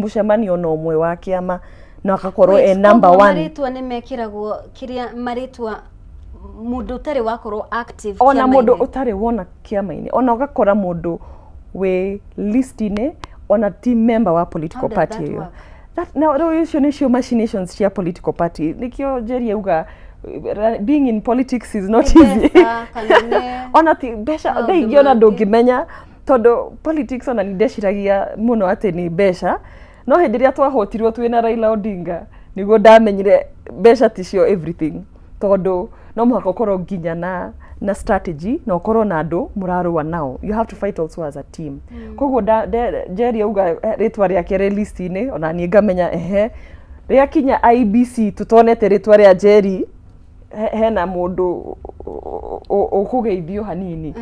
mũcemanio ona ũmwe wa kĩama, na agakorwo Wait, e number koguo one. Marĩtwa nĩ mekĩragwo kĩrĩa marĩtwa mũndũ ũtarĩ wakorwo active Ona mũndũ kĩama-inĩ. Ũtarĩ wona kĩama-inĩ, ona ũgakora mũndũ wĩ list-inĩ ona ti member wa political How does party that ĩyo. work? Now rĩu icio nĩcio machinations cia political party. Nĩkĩo Njeri auga being in politics is not Nĩ easy. mbeca, kana nĩ Ona ti mbeca. Maũndũ Thaa ingĩ ona mangĩ. Ndũngĩmenya, tondũ politics ona nĩ ndeciragia mũno atĩ nĩ mbeca, no hĩndĩ ĩrĩa twahotirwo twĩna Raila Odinga nĩguo ndamenyire mbeca ticio everything, tondũ no mũhaka ũkorwo nginya na strategy na ũkorwo na andũ mũrarũa nao. You have to fight also as a team. Koguo Njeri auga rĩtwa rĩake rĩ list-inĩ, ona niĩ ngamenya ehe rĩakinya IEBC tũtonete rĩtwa rĩa Njeri, hena mũndũ ũkũgeithio hanini,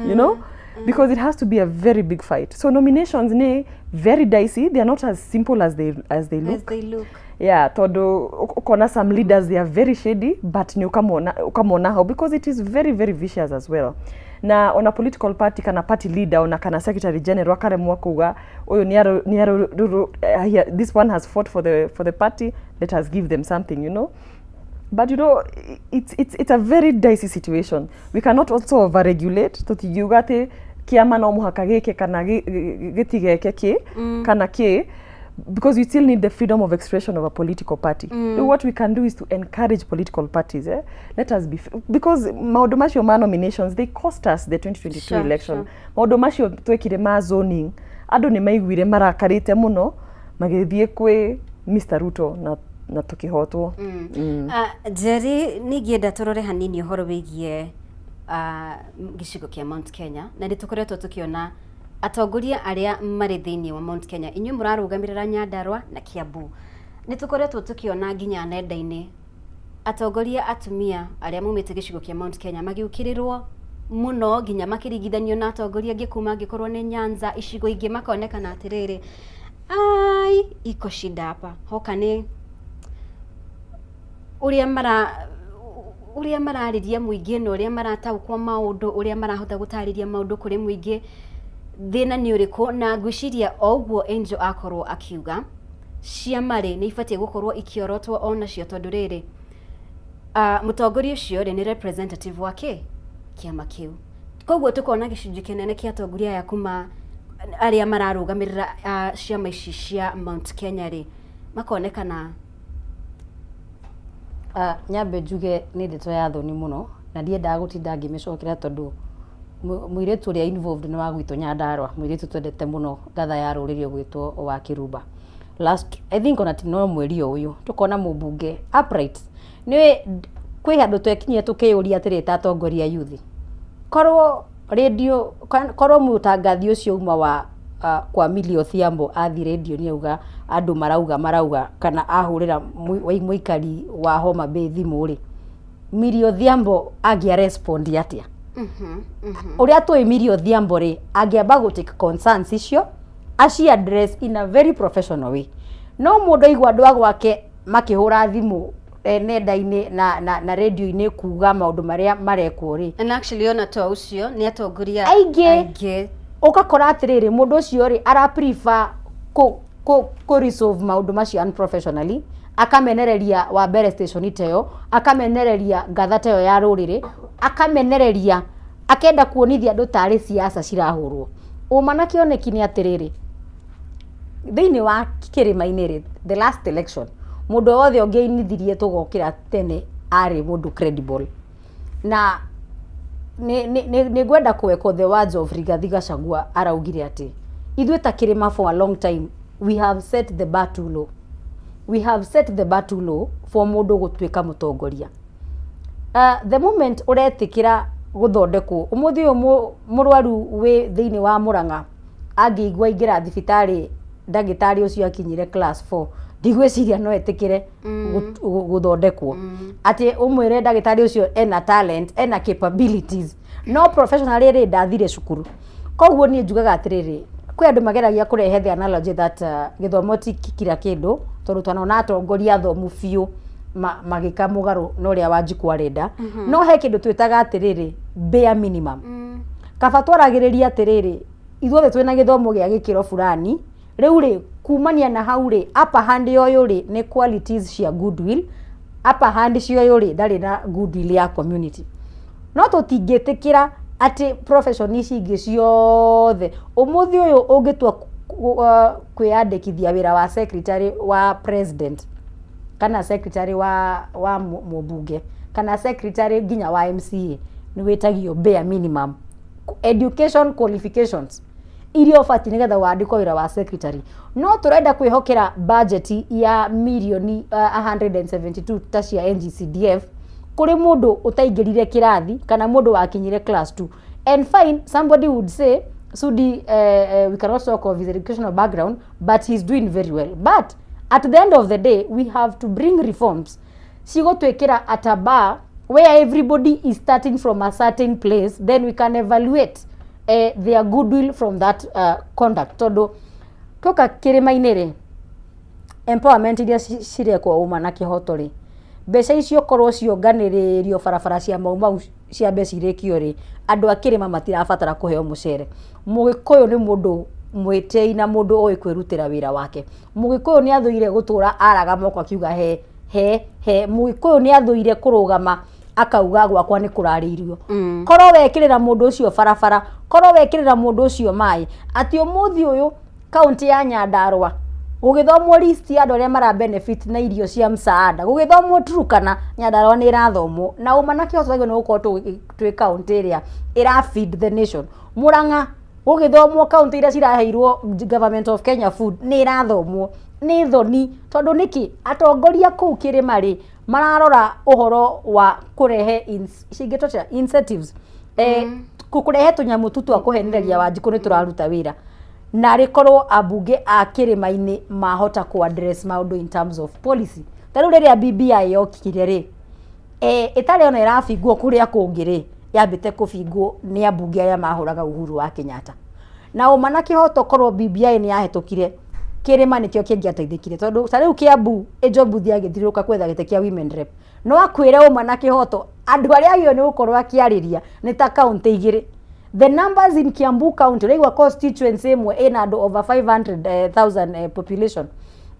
because it has to be a very big fight. So nominations ni very dicey. They are not as simple as they look. As they look. Yeah, tondũ ũkona some leaders, they are very shady, but nĩ ũkamona hau because it is very very vicious as well. Na ona political party kana party leader, ona kana secretary general akaremwo kuga ũyũ nĩ this one has fought for the party, let us give them something. But it's a very dicey situation. We cannot also overregulate. Tũtingiuga atĩ kĩama no mũhaka gĩke kana gĩtigeke kĩ kana kĩ. Because we still need the freedom of expression of a political party. What we can do is to encourage political parties, eh? Let us be because maũndũ macio ma nominations, they cost us the 2022 election. Maũndũ macio twekire ma zoning, andũ nĩ maiguire marakarĩte mũno, magĩthiĩ kwĩ Mr Ruto na tũkĩhotwo. Ah, Njeri, ningĩenda tũrore hanini ũhoro wĩgiĩ gĩcigo kĩa Mount Kenya, na nĩ tũkoretwo tũkĩona atongoria arĩa marĩ thĩinĩ wa Mount Kenya. Inyuĩ mũrarũgamĩrĩra Nyandarua na Kiambu. Nĩ tũkoretwo tũkĩona nginya nenda-inĩ atongoria atumia arĩa maumĩte gĩcigo kĩa Mount Kenya magĩũkĩrĩrwo mũno, nginya makĩringithanio na atongoria angĩ kuma angĩkorwo nĩ Nyanza, icigo ingĩ, makonekana atĩrĩrĩ, ai, iko shida hapa, hoka nĩ ũrĩa mararĩria mũingĩ na ũrĩa marataũkwo maũndũ, ũrĩa marahota gũtarĩria maũndũ kũrĩ mũingĩ, thĩna nĩ ũrĩkũ? Na ngwĩciria o ũguo Angel akorwo akiuga, ciama rĩ, nĩ ibatiĩ gũkorwo ikĩorotwo onacio, tondũ rĩrĩ, mũtongoria ũcio rĩ, nĩ representative wa kĩ kĩama kĩu. Koguo tũkona gĩcunjĩ kĩnene kĩa atongoria aya kuma arĩa mararũgamĩrĩra ciama ici cia Mount Kenya rĩ, makonekana. Nyambe njuge nĩ ndeto ya thoni mũno, na ndiendaga gũtinda ngĩmĩcokera, tondũ mũirĩtu ũrĩa involved nĩ wa gwitũ Nyandarua, mũirĩtu twendete mũno, ngatha ya rũrĩrĩ ũgwĩtwo wa Kĩrumba. Last, I think, ona ti no mweri o ũyũ, tũkona mũmbunge upright nĩ kwĩ handũ twekinyire tũkĩyũria atĩrĩ, ta atongoria youth, korwo radio, korwo mũtangathi ũcio uma wa kwa Millie Odhiambo athi radio nĩ auga andũ marauga kana ahũrĩra mũikari wa Homa Bay thimũ rĩ, Millie Odhiambo angĩa respond atĩa? Ũrĩa tũĩ Millie Odhiambo rĩ, angĩamba gũ take concerns icio aci address in a very professional way. No mũndũ aigua andũ a gwake makĩhũra thimũ nenda-inĩ na radio-inĩ kuga maũndũ marĩa marekwo rĩ. And actually ona to ũcio, nĩ atongoria aingĩ. Aingĩ. Ũgakora atĩrĩrĩ, mũndũ ũcio rĩ, ara prefer kũ resolve maũndũ macio unprofessionally, akamenereria wa mbere station ta ĩyo, akamenereria ngatha ta ĩyo ya rũrĩrĩ, akamenereria, akenda kuonithia andũ tarĩ siasa cirahũrwo. Ũma na kĩoneki nĩ atĩrĩrĩ, thĩinĩ wa kĩrĩma-inĩ rĩ, the last election, mũndũ o wothe ũngĩainithirie tũgokĩra tene arĩ mũndũ credible. Na nĩ ngwenda kũecho the words of Rigathi Gachagua. Araugire atĩ ithuĩ ta kĩrĩma, for a long time we have set the bar too low, we have set the bar too low for mũndũ gũtuĩka mũtongoria. The moment ũretĩkĩra gũthondekwo, ũmũthĩ ũyũ mũrwaru wĩ thĩinĩ wa Mũrang'a angĩigua aingĩra thibitarĩ, ndagĩtarĩ ũcio akinyire class 4, ndigwĩciria no etĩkĩre gũthondekwo atĩ ũmwĩre ndagĩtarĩ ũcio ena talent, ena capabilities, no professionally rĩ, ndathire cukuru. Koguo niĩ njugaga atĩrĩrĩ, kwĩ andũ mageragia kũrehe the analogy that gĩthomo ti kira kĩndũ, tondũ twanona atongoria athomu biũ magĩka mũgarũ na ũrĩa Wanjikũ arenda. No he kĩndũ twĩtaga atĩrĩrĩ, bare minimum. Kaba twaragĩrĩria atĩrĩrĩ, ithuothe twĩna gĩthomo gĩa gĩkĩro fulani. Rĩu rĩ, kumania na hau rĩ, upper hand ya ũyũ rĩ, nĩ qualities cia goodwill, upper hand cia ũyũ rĩ, ndarĩ na goodwill ya community. No tũtingĩtĩkĩra atĩ profession ici ingĩ ciothe, ũmũthĩ ũyũ ũngĩtua kwĩyandĩkithia wĩra wa secretary wa president kana secretary wa mũmbunge kana secretary nginya wa MCA, nĩ wĩtagio bare minimum education qualifications iria ũbatiĩ nĩgetha wandĩkwo wĩra wa secretary. No tũrenda kwĩhokera budget ya mirioni 172 ta cia NGCDF kũrĩ mũndũ ũtaingĩrire kĩrathi kana mũndũ wakinyire class 2. And fine, somebody would say Sudi, we cannot talk of his educational background, but he's doing very well. But at the end of the day, we have to bring reforms cigũtwĩkĩra at a bar where everybody is starting from a certain place, then we can evaluate their goodwill from that conduct. Tondũ twoka kĩrĩma-inĩ rĩ, empowerment iria cirekwo, uma na kĩhoto rĩ, mbeca icio korwo cionganĩrĩrio barabara cia Mau Mau ciambe cirĩkio rĩ, andũ a kĩrĩma matirabatara kũheo mũcere. Mũgĩkũyũ nĩ mũndũ mwĩtĩi na mũndũ ũĩ kwĩrutĩra wĩra wake. Mũgĩkũyũ nĩ athũire gũtũra araga moko akiuga he he he. Mũgĩkũyũ nĩ athũire kũrũgama akauga gwakwa nĩ kũrarĩirio. Korwo wekĩrĩra mũndũ ũcio barabara, korwo wekĩrĩra mũndũ ũcio maĩ, atĩ ũmũthĩ ũyũ kaunti ya Nyandarua Gũgĩthomwo list ya andũ arĩa mara benefit na irio cia msaada, gũgĩthomwo Turkana, Nyandarua nĩ ĩrathomwo. Na ũma na kĩhoto twagĩrĩirwo nĩ gũkorwo twĩ county ĩrĩa ĩra feed the nation. Murang'a gũgĩthomwo county iria ciraheirwo government of Kenya food nĩ ĩrathomwo. Nĩ thoni tondũ nĩkĩ atongoria kũu kĩrĩma rĩ mararora ũhoro wa kũrehe cingĩtwo atĩa incentives, kũrehe tũnyamũ tu twa kũhenereria Wanjikũ nĩ tũraruta wĩra. Narĩ korwo ambunge a kĩrĩma-inĩ mahota kũ address maũndũ in terms of policy. Ta rĩu rĩrĩa BBI yokire rĩ, ĩtarĩ ona ĩrabingwo kũrĩa kũngĩ rĩ, yambĩte kũbingwo nĩ ambunge arĩa mahũraga Uhuru wa Kenyatta. Na ũma na kĩhoto korwo BBI nĩ yahĩtũkire, kĩrĩma nĩkĩo kĩngĩateithĩkire, tondũ ta rĩu Kiambu Angel Mbuthia agĩthiũrũrũka gwetha gĩtĩ kĩa women rep, no akwĩre ũma na kĩhoto andũ arĩa agĩrĩirwo nĩ gũkorwo akĩarĩria nĩ ta kaũntĩ igĩrĩ. The numbers in Kiambu County, ũraigua constituency ĩmwe ĩna andũ over 500,000 population.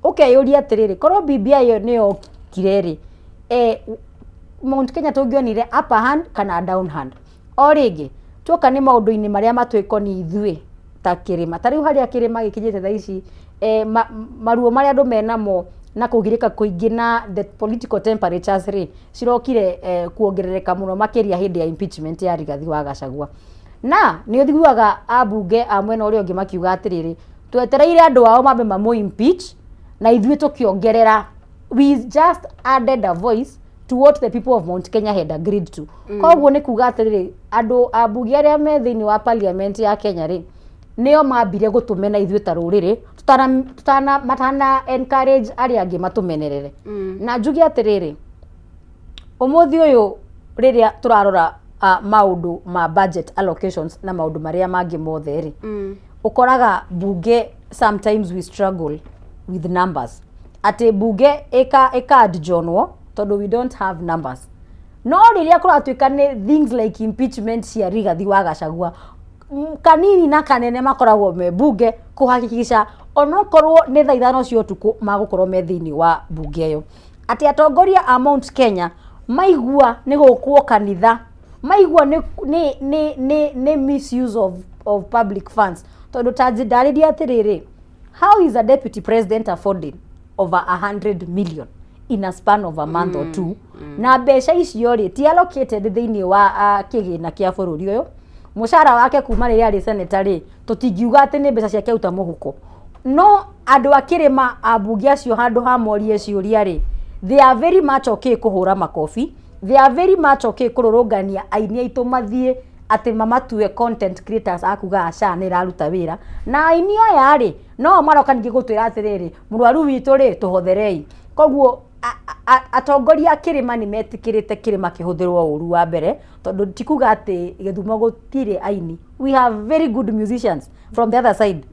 Ũkeyũria atĩrĩrĩ, korwo BBI ĩyo nĩ yokire rĩ, Mount Kenya tũngĩonire upper hand kana down hand. O rĩngĩ tuoka nĩ maũndũ-inĩ marĩa matwĩkoniĩ ithuĩ ta kĩrĩma, ta rĩu harĩa kĩrĩma gĩkinyĩte thaa ici, maruo marĩa andũ menamo na kũgirĩka kũingĩ na the political temperatures rĩ, cirokire kuongerereka mũno makĩria hĩndĩ ya impeachment ya Rigathi wa Gachagua. Na nĩ ũthiguaga ambunge a mwena ũrĩa ũngĩ makiuga atĩrĩrĩ, twetereire andũ ao mambe mamũ impeach na ithuĩ tũkĩongerera. We just added a voice to what the people of Mount Kenya had agreed to. Koguo nĩ kuga atĩrĩrĩ, andũ ambunge arĩa me thĩinĩ wa parliament ya Kenya rĩ, nĩo mambire gũtũmena ithuĩ ta rũrĩrĩ tutana, tutana, matana encourage arĩa angĩ matũmenerere. Na njuge atĩrĩrĩ, ũmũthĩ ũyũ rĩrĩa tũrarora maũndũ ma budget allocations na maũndũ marĩa mangĩ mothe rĩ, ũkoraga bunge sometimes we struggle with numbers, atĩ bunge ĩka ĩka adjournwo tondũ we don't have numbers. No rĩrĩa kũratuĩka nĩ things like impeachment cia Rigathi wa Gachagua, kanini na kanene makoragwo me bunge kũhakikisha onokorwo nĩ thaa 5 cia ũtukũ magũkorwo me thĩinĩ wa bunge ĩyo. Atĩ atongoria a Mount Kenya maigua nĩ gũkwo kanitha, maigua nĩ misuse of public funds, tondũ ta ndarĩria atĩrĩrĩ, how is a deputy president affording over 100 million in a span of a month or two? Na mbeca icio rĩ, ti allocated thĩinĩ wa kĩgĩna kĩa bũrũri ũyũ. Mũcara wake kuma rĩrĩa arĩ senator rĩ, tũtingiuga atĩ nĩ mbeca ciake auta mũhuko. No andũ a kĩrĩma, ambunge acio, handũ ha morie ciũria rĩ, they are very much okay kũhũra makobi, they are very much okay kũrũrũngania aini aitũ mathiĩ atĩ mamatue content creators a kuga aca nĩ ĩraruta wĩra. Na aini aya rĩ, no maroka ningĩ gũtwĩra atĩrĩrĩ, mũrwaru witũ rĩ, tũhotherei. Koguo atongoria a kĩrĩma nĩ metĩkĩrĩte kĩrĩma kĩhũthĩrwo ũru. Wa mbere, tondũ ti kuga atĩ Gĩthumo gũtirĩ aini, we have very good musicians from the other side.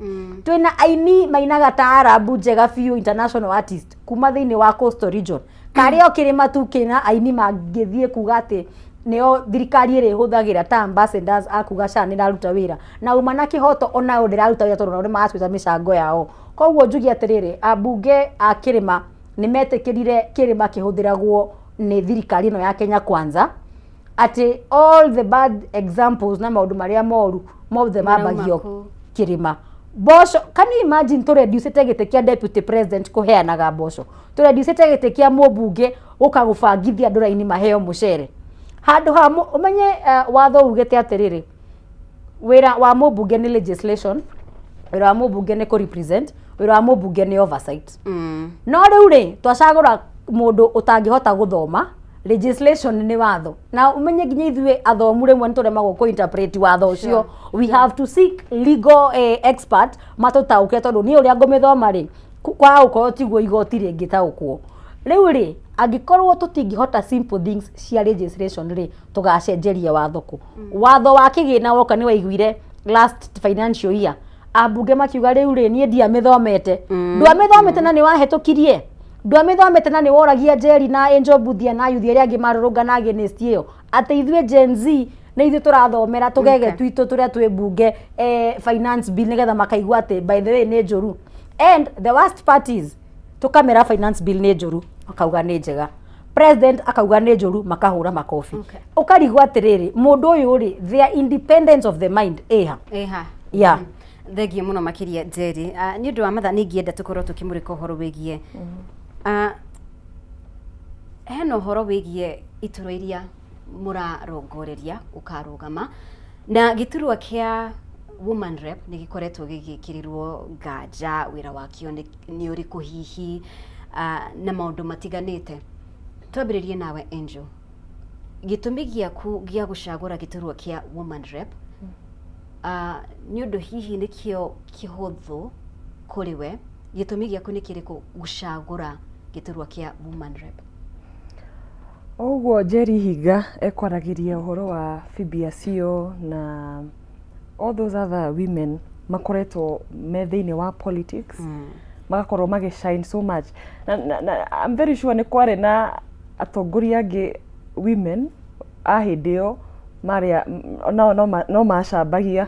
Twĩna aini mainaga ta arabu njega biũ, international artist kuma thĩinĩ wa coastal region. Karĩ o kĩrĩma tu kĩna aini mangĩthiĩ kuga atĩ nĩo thirikari ĩrĩhũthagĩra ta ambassadors a kuga SHA nĩ ĩraruta wĩra. Na uma na kĩhoto onao ndĩraruta wĩra, tondũ nao nĩ maratuĩta mĩcango yao. Koguo njuge atĩrĩrĩ, ambunge a kĩrĩma nĩ metĩkĩrire kĩrĩma kĩhũthĩragwo nĩ thirikari ĩno ya Kenya Kwanza, atĩ all the bad examples na maũndũ marĩa moru mothe marauma mambagio kũu. Kĩrĩma mboco. Can you imagine tũreducĩte gĩtĩ kĩa deputy president kũheanaga mboco, tũreducĩte gĩtĩ kĩa mũmbunge gũka gũbangithia andũ raini maheo mũcere, handũ ha ũmenye watho ugĩte atĩrĩrĩ, wĩra wa mũmbunge nĩ legislation, wĩra wa mũmbunge nĩ kũ-represent, wĩra wa mũmbunge nĩ oversight. No rĩu rĩ, twacagũra mũndũ ũtangĩhota gũthoma legislation nĩ watho. Na ũmenye nginya ithuĩ athomu rĩmwe nĩ tũremagwo kũ interpret watho ũcio. We have to seek legal expert matũtaũke, tondũ niĩ ũrĩa ngũmĩthoma rĩ, kwaga gũkorwo tiguo igoti rĩngĩtaũkwo. Rĩu rĩ, angĩkorwo tũtingĩhota simple things cia legislation rĩ, tũgacenjeria watho kũ? Watho wa kĩgĩna woka, nĩ waiguire last financial year ambunge makiuga rĩu rĩ, niĩ ndiamĩthomete. Ndwamĩthomete na nĩ wahĩtũkirie? Ndwamĩthomete na nĩ woragia Njeri na Angel Mbuthia na yuthi arĩa angĩ marũrũngana against ĩyo, atĩ ithuĩ Gen Z nĩ ithuĩ tũrathomera tũgege twitũ tũrĩa twĩ mbunge finance bill, nĩgetha makaigua atĩ by the way nĩ njũru. And the worst part is tũkamera finance bill nĩ njũru, makauga nĩ njega. President akauga nĩ njũru, makahũra makobi. Ũkarigwo atĩrĩrĩ, mũndũ ũyũ rĩ, their independence of the mind ĩha? Ĩha? Yeah. Thengiũ mũno makĩria, Njeri. Nĩ ũndũ wa mathaa, nĩ ingĩenda tũkorwo tũkĩmũrĩka ũhoro wĩgiĩ hena ũhoro wĩgiĩ iturwa iria mũrarongoreria ũkarũgama na gĩturwa kĩa woman rep. Nĩ gĩkoretwo gĩgĩkĩrĩrwo nganja wĩra wakĩo nĩ ũrĩkũ hihi, na maũndũ matiganĩte. Twambĩrĩrie nawe, Angel, gĩtũmi gĩaku gĩa gũcagũra gĩturwa kĩa woman rep, nĩ ũndũ hihi nĩkĩo kĩhũthũ kũrĩ we? Gĩtũmi gĩaku nĩ kĩrĩkũ gũcagũra gĩturwa kĩa woman rep? Ũguo Njeri Hinga ekwaragĩria ũhoro wa Phoebe Asiyo na all those other women makoretwo me thĩinĩ wa politics, magakorwo magĩ shine so much, na I'm very sure nĩ kwarĩ na atongoria angĩ women a hĩndĩ ĩyo marĩa nao no macambagia.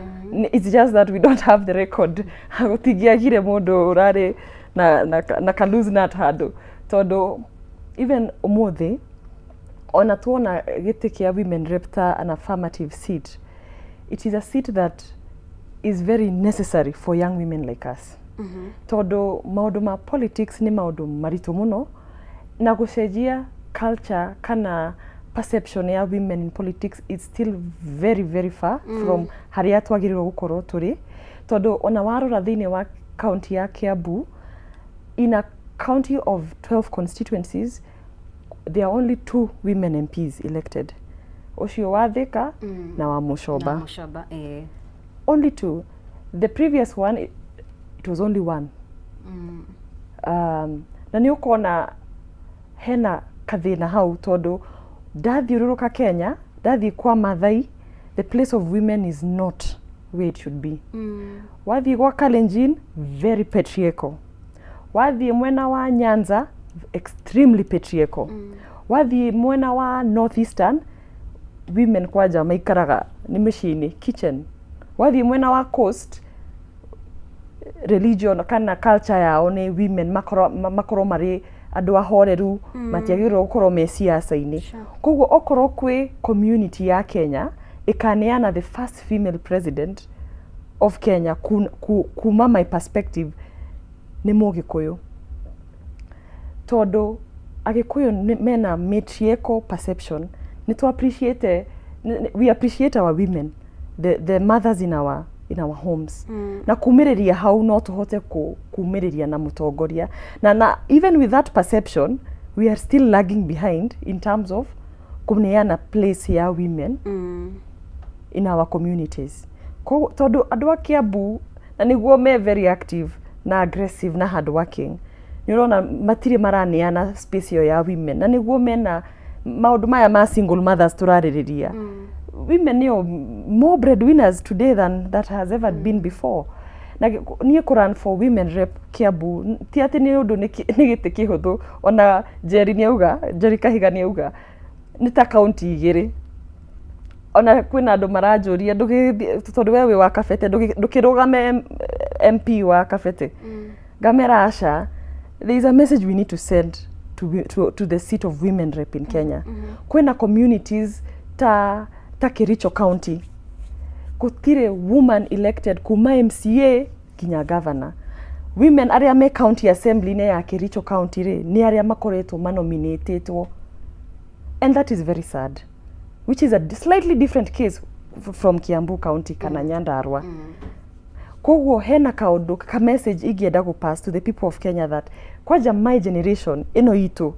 It's just that we don't have the record. Gũtingĩagire mũndũ ũrarĩ na ka loose nut handũ, tondũ even ũmũthĩ ona tuona gĩtĩ kĩa women rep ta an affirmative seat, it is a seat that is very necessary for young women like us, tondũ maũndũ ma politics nĩ maũndũ maritũ mũno, na gũcenjia culture kana perception ya women in politics is still very, very far from harĩa twagĩrĩirwo gũkorwo tũrĩ, tondũ ona warora thĩinĩ wa county ya Kiambu, in a county of 12 constituencies, there are only two women MPs elected, ũcio wa Thika na wa Mũcoba. Na Mũcoba, eh. Only two. The previous one, it was only one. Na nĩ ũkona hena kathĩna hau, tondũ ndathiũrũrũka Kenya, ndathiĩ kwa Mathai, the place of women is not where it should be. Wathiĩ gwa Kalenjin, very patriarchal. Wathiĩ mwena wa Nyanza, extremely patriarchal. Wathiĩ mwena wa North Eastern, women kwanja maikaraga nĩ mĩciĩ-inĩ, kitchen. Wathiĩ mwena wa Coast, religion kana culture yao nĩ women makorwo marĩ andũ ahoreru, matiagĩrĩirwo gũkorwo me ciaca-inĩ. Koguo okorwo kwĩ community ya Kenya ĩkaneana the first female president of Kenya, kuma my perspective, nĩ Mũgĩkũyũ, tondũ Agĩkũyũ mena matriarchal perception. Nĩ tũ appreciate, we appreciate our women, the mothers in our homes, na kumĩrĩria hau no tũhote kumĩrĩria na mũtongoria, na even with that perception we are still lagging behind in terms of kũneana place ya women in our communities. Tondũ andũ a Kiambu na nĩguo me very active na aggressive na hard working, nĩ ũrona matirĩ maraneana space ĩyo ya women, na nĩguo mena maũndũ maya ma single mothers tũrarĩrĩria. Women nĩo more breadwinners today than that has ever been before. Na niĩ kũ run for women rep Kiambu ti atĩ nĩ ũndũ nĩ gĩtĩ kĩhũthũ. Ona Njeri nĩ auga, Njeri Kahiga nĩ auga nĩ ta kaunti igĩrĩ. Ona kwĩna andũ maranjũria, "Ndũgĩthiĩ, tondũ we wĩ wa Kabete, ndũkĩrũgame MP wa Kabete?" Ngamera, aca, there is a message we need to send to the seat of women rep in Kenya. Kwĩna communities ta Kericho County, gũtirĩ woman elected kuma MCA nginya governor. Women arĩa me county assembly-inĩ ya Kericho County rĩ, nĩ arĩa makoretwo manominatĩtwo, and that is very sad, which is a slightly different case from Kiambu County kana Nyandarua. Koguo hena kaũndũ ka message ingĩenda gũ pass to the people of Kenya, that kwanja my generation ĩno itũ,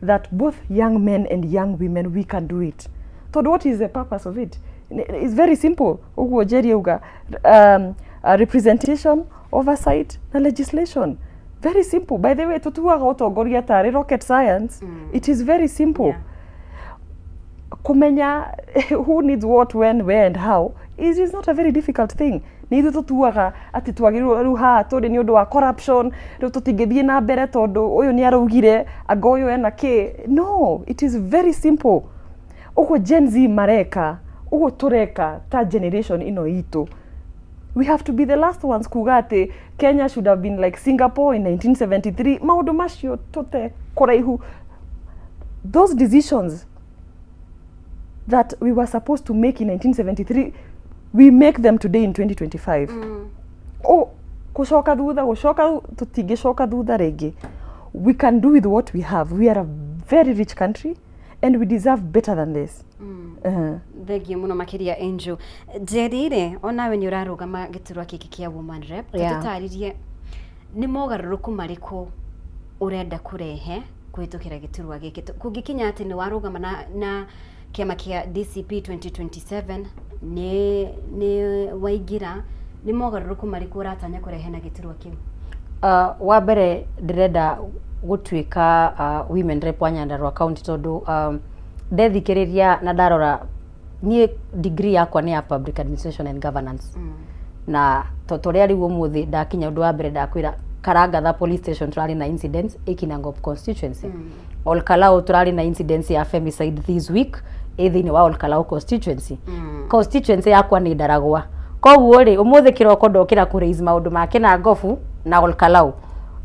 that both young men and young women, we can do it. Tondũ what is the purpose of it? It's very simple. Ũguo Njeri auga, representation, oversight na legislation. Very simple. By the way, tutuaga ũtongoria tarĩ rocket science. It is very simple. Kumenya who needs what, when, where and how is not a very difficult thing. Nĩ ithuĩ tũtuaga atĩ twagĩrĩirwo rĩu haha tũrĩ nĩ ũndũ wa corruption, rĩu tũtingĩthiĩ na mbere tondũ ũyũ nĩ araugire anga ũyũ ena kĩ. No, it is very simple. Ũguo Gen Z mareka, ũguo tũreka ta generation ĩno itũ, we have to be the last ones kuga atĩ Kenya should have been like Singapore in 1973. Maũndũ macio tũte kũraihu. Those decisions that we were supposed to make in 1973, we make them today in 2025. Gũcoka thutha, gũcoka tũtingĩcoka thutha rĩngĩ. We can do with what we have. We are a very rich country and we deserve better than this. Thengiũ mũno makĩria, Angel Njeri rĩ, onawe nĩ ũrarũgama gĩturwa gĩkĩ kĩa woman rep. Tũtarĩrie nĩ mogarũrũku marĩkũ ũrenda kũrehe kũhĩtũkĩra gĩturwa gĩkĩ, kũngĩkinya atĩ nĩ warũgama na kĩama kĩa DCP 2027, nĩ waingĩra, nĩ mogarũrũku marĩkũ ũratanya kũrehe na gĩturwa kĩu? Wa mbere ndĩrenda gũtuĩka women rep wa Nyandarua County tondũ ndethikĩrĩria na ndarora, niĩ degree yakwa nĩ ya public administration and governance, na tũrĩa rĩu ũmũthĩ ndakinya, ũndũ wa mbere ndakwĩra, Karangatha police station tũrarĩ na incidents ĩ Kinangop constituency, Olkalou tũrarĩ na incidents ya femicide this week ĩ thĩinĩ wa Olkalou constituency. Constituency yakwa nĩ Ndaragwa, koguo rĩ, ũmũthĩ kĩroko ndokĩra kũ raise maũndũ ma Kinangofu na Olkalou,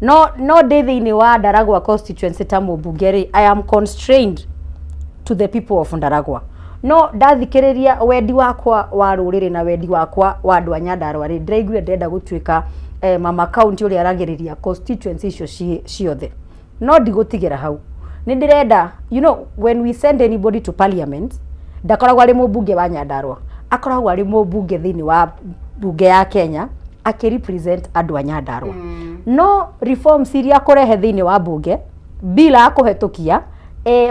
no ndĩ thĩinĩ wa Ndaragwa constituency ta mũmbunge rĩ, I am constrained to the people of Ndaragwa. No ndathikĩrĩria wendi wakwa wa rũrĩrĩ na wendi wakwa wa andũ a Nyandarua rĩ, ndĩraiguire ndĩrenda gũtuĩka mama county ũrĩa aragĩrĩria constituency icio ciothe. No ndigũtigĩra hau, nĩ ndĩrenda, when we send anybody to parliament, ndakoragwo arĩ mũmbunge wa Nyandarua, akoragwo arĩ mũmbunge thĩinĩ wa mbunge ya Kenya akĩrepresent andũ a Nyandarua. No reforms iria kũrehe thĩinĩ wa mbunge bila kũhetũkia,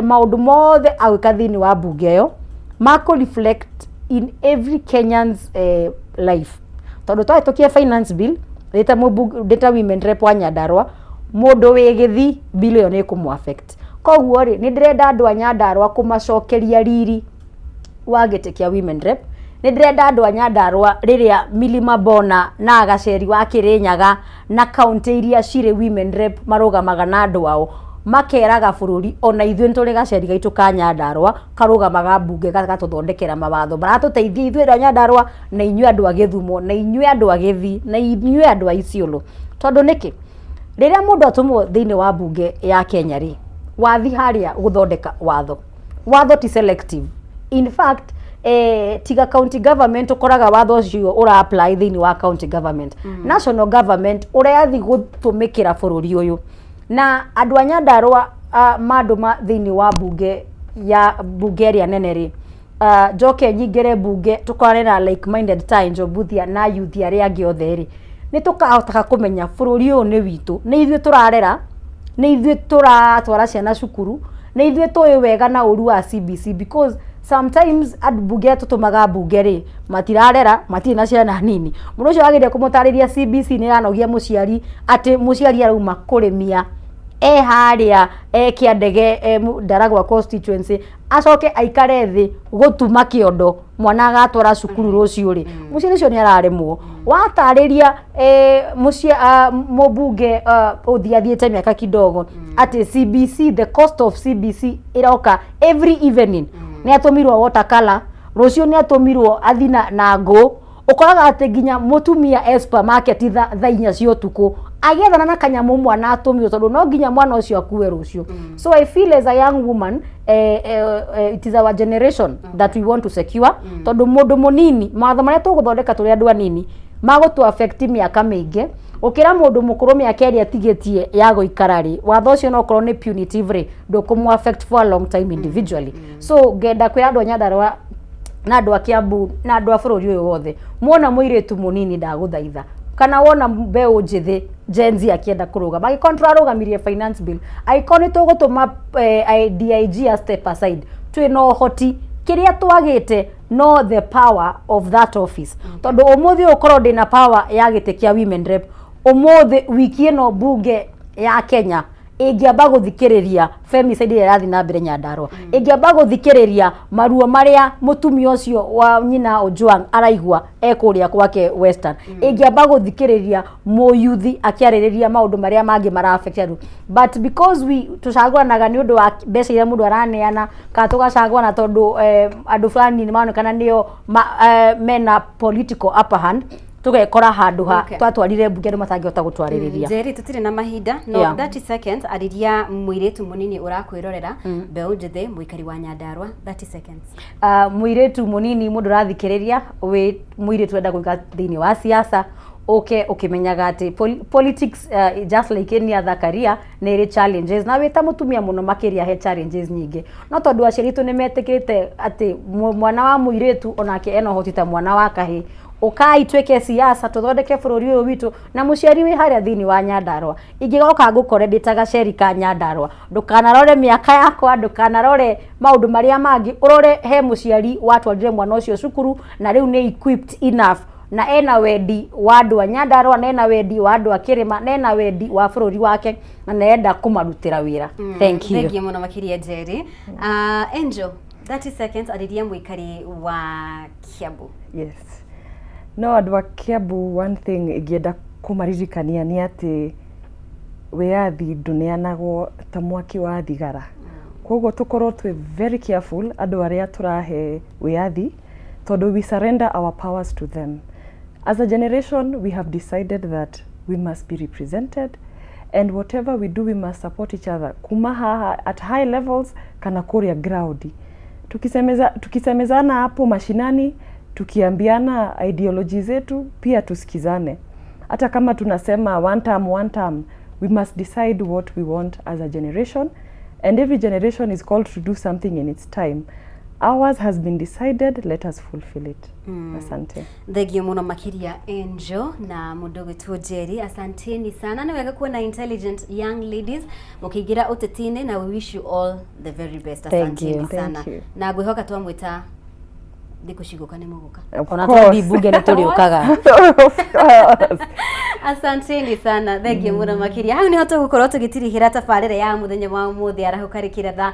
maũndũ mothe agwĩka thĩinĩ wa mbunge ĩyo makũ reflect in every Kenyan's life, tondũ twahĩtũkia finance bill, ndĩta mũmbunge, ndĩta women rep wa Nyandarua, mũndũ wĩ gĩthi bill ĩyo nĩ ĩkũmũ affect. Koguo rĩ, nĩ ndĩrenda andũ a Nyandarua kũmacokeria riri wa gĩtĩ kĩa women rep. Nĩ ndĩrenda andũ a Nyandarua, rĩrĩa Milima Bona na Gaceri wa Kĩrĩnyaga na kaunti iria cirĩ women rep marũgamaga na andũ ao, makeraga bũrũri ona ithuĩ nĩ tũrĩ gaceri gaitũ ka Nyandarua karũgamaga mbunge, gagatũthondekera mawatho maratũteithia ithuĩ andũ a Nyandarua na inyuĩ andũ a Gĩthumo na inyuĩ andũ a Gĩthii na inyuĩ andũ a Isiolo. Tondũ nĩkĩ? Rĩrĩa mũndũ atũmwo thĩinĩ wa mbunge ya Kenya rĩ, wathi harĩa gũthondeka watho, watho ti selective. In fact, tiga county government ũkoraga watho ũcio ũra apply thĩinĩ wa county government, national government ũrathi gũtũmĩkĩra bũrũri ũyũ. Na andũ a Nyandarua mandũma thĩinĩ wa mbunge ya mbunge ĩrĩa nene rĩ, njoke nyingĩre mbunge, tũkorane na like minded ta Angel Mbuthia na youth arĩa angĩ othe rĩ, nĩ tũkahotaga kũmenya bũrũri ũyũ nĩ witũ, nĩ ithuĩ tũrarera, nĩ ithuĩ tũratwara ciana cukuru, nĩ ithuĩ tũĩ wega na ũru wa CBC, because sometimes andũ mbunge arĩa tũtũmaga mbunge rĩ, matirarera, matirĩ na ciana nini. Mũndũ ũcio wagĩrĩire kũmũtarĩria CBC nĩ ĩranogia mũciari, atĩ mũciari arauma kũrĩmia e harĩa e kĩandege e Ndaragwa constituency, acoke aikare thĩ gũtuma kĩondo mwana agatwara cukuru rũciũ rĩ, mũciari ũcio nĩ araremwo. Watarĩria mũmbunge ũthiĩ athiĩte mĩaka kidogo atĩ CBC, the cost of CBC ĩroka every evening, nĩ atũmirwo watercolor, rũciũ nĩ atũmirwo athi na ngũ, ũkoraga atĩ nginya mũtumia e supermarket thaa 4 cia ũtukũ agĩethana na kanyamũ mwana atũmirwo, tondũ no nginya mwana ũcio akue rũciũ. So I feel as a young woman, it is our generation that we want to secure, tondũ mũndũ mũnini, mawatho marĩa tũgũthondeka tũrĩ andũ anini magũtũ affect mĩaka mĩingĩ ũkĩra mũndũ mũkũrũ mĩaka ĩrĩa atigĩtie ya gũikara rĩ, watho ũcio no ũkorwo nĩ punitive rĩ, ndũkũmũ affect for a long time individually. So ngenda kwĩra andũ a Nyandarua na andũ a Kiambu na andũ a bũrũri ũyũ wothe, muona mũirĩtu mũnini, ndagũthaitha, kana wona mbeũ njĩthĩ, Gen Z, akĩenda kũrũgama, angĩkorwo nĩtũrarũgamirie finance bill, angĩkorwo nĩ tũgũtũma DIG a step aside, twĩna ũhoti. Kĩrĩa twagĩte no the power of that office, tondũ ũmũthĩ ũyũ ũkorwo ndĩna power ya gĩtĩ kĩa women rep, ũmũthĩ wiki ĩno mbunge ya Kenya ĩngĩamba gũthikĩrĩria femicide ĩrĩa ĩrathiĩ na mbere Nyandarua, ĩngĩamba gũthikĩrĩria maruo marĩa mũtumia ũcio wa nyina Ojwang araigua e kũrĩa gwake Western, ĩngĩamba gũthikĩrĩria mũyuthi akĩarĩrĩria maũndũ marĩa mangĩ mara affect andũ. But because we tũcagũranaga nĩ ũndũ wa mbeca iria mũndũ araneana, kana tũgacagũrana tondũ andũ fulani nĩ maronekana nĩo mena political upper hand, tũgekora handũ ha twatwarire mbunge andũ matangĩhota gũtwarĩrĩria. Njeri, tũtirĩ na mahinda no 30 seconds, arĩria mũirĩtu mũnini ũrakwĩrorera, mbeũ njĩthĩ, mũikari wa Nyandarua, 30 seconds. Mũirĩtu mũnini, mũndũ ũrathikĩrĩria, wĩ mũirĩtu ũrenda gwĩka thĩinĩ wa siasa, Ũke ũkĩmenyaga atĩ politics, just like any other career, nĩ ĩrĩ challenges, na wĩ ta mũtumia mũno makĩria he challenges nyingĩ. No tondũ aciari aitũ nĩ metĩkĩrĩte atĩ mwana wa mũirĩtu onake ena ũhoti ta mwana wa kahĩĩ, ũkai twĩke siasa, tũthondeke bũrũri ũyũ witũ. Na mũciari wĩ harĩa thĩinĩ wa Nyandarũa, ingĩgoka ngũkore ndĩ ta gaceri ka Nyandarũa, ndũkanarore mĩaka yakwa, ndũkanarore maũndũ marĩa mangĩ, ũrore he mũciari watwarire mwana ũcio cukuru na rĩu nĩ equipped enough, na ena wendi wa andũ a Nyandarũa, na ena wendi wa andũ a kĩrĩma, na ena wendi wa bũrũri wake, na nĩarenda kũmarutĩra wĩra. Thank you. Thank you mũno makĩria, Njeri. Angel, 30 seconds, arĩria mũikari wa Kiambu. Yes, no andũ a Kiambu, one thing ingĩenda kũmaririkania nĩ atĩ wĩyathi ndũneanagwo ta mwaki wa thigara. Koguo tũkorwo twĩ very careful andũ arĩa tũrahe wĩyathi, tondũ we surrender our powers to them. As a generation, we have decided that we must be represented, and whatever we do, we must support each other, kuma haha at high levels kana kũrĩa ground. Tukisemezana hapo mashinani, tukiambiana ideology zetu, pia tusikizane. Hata kama tunasema one term, one term, we must decide what we want as a generation, and every generation is called to do something in its time. Ours has been decided, let us fulfill it. Asante. Thengio muno makiria, Angel, na mundu gwitwo Njeri, asanteni sana. Nĩ wega kuona intelligent young ladies mũkĩingĩra ũteti-inĩ, na we wish you all the very best. Thank Asanteni you. sana. Thank you. Na ngwĩhoka twamwĩta thikũ cigũka nĩ mũgũka. Of Ona course. twathi mbunge nĩ tũrĩũkaga. Of course. Asanteni sana, thengio muno makiria. Hau niho tũgũkorwo tũgĩtirihĩra tabarĩra ya mũthenya wa ũmũthĩ, arahũka rĩkĩratha.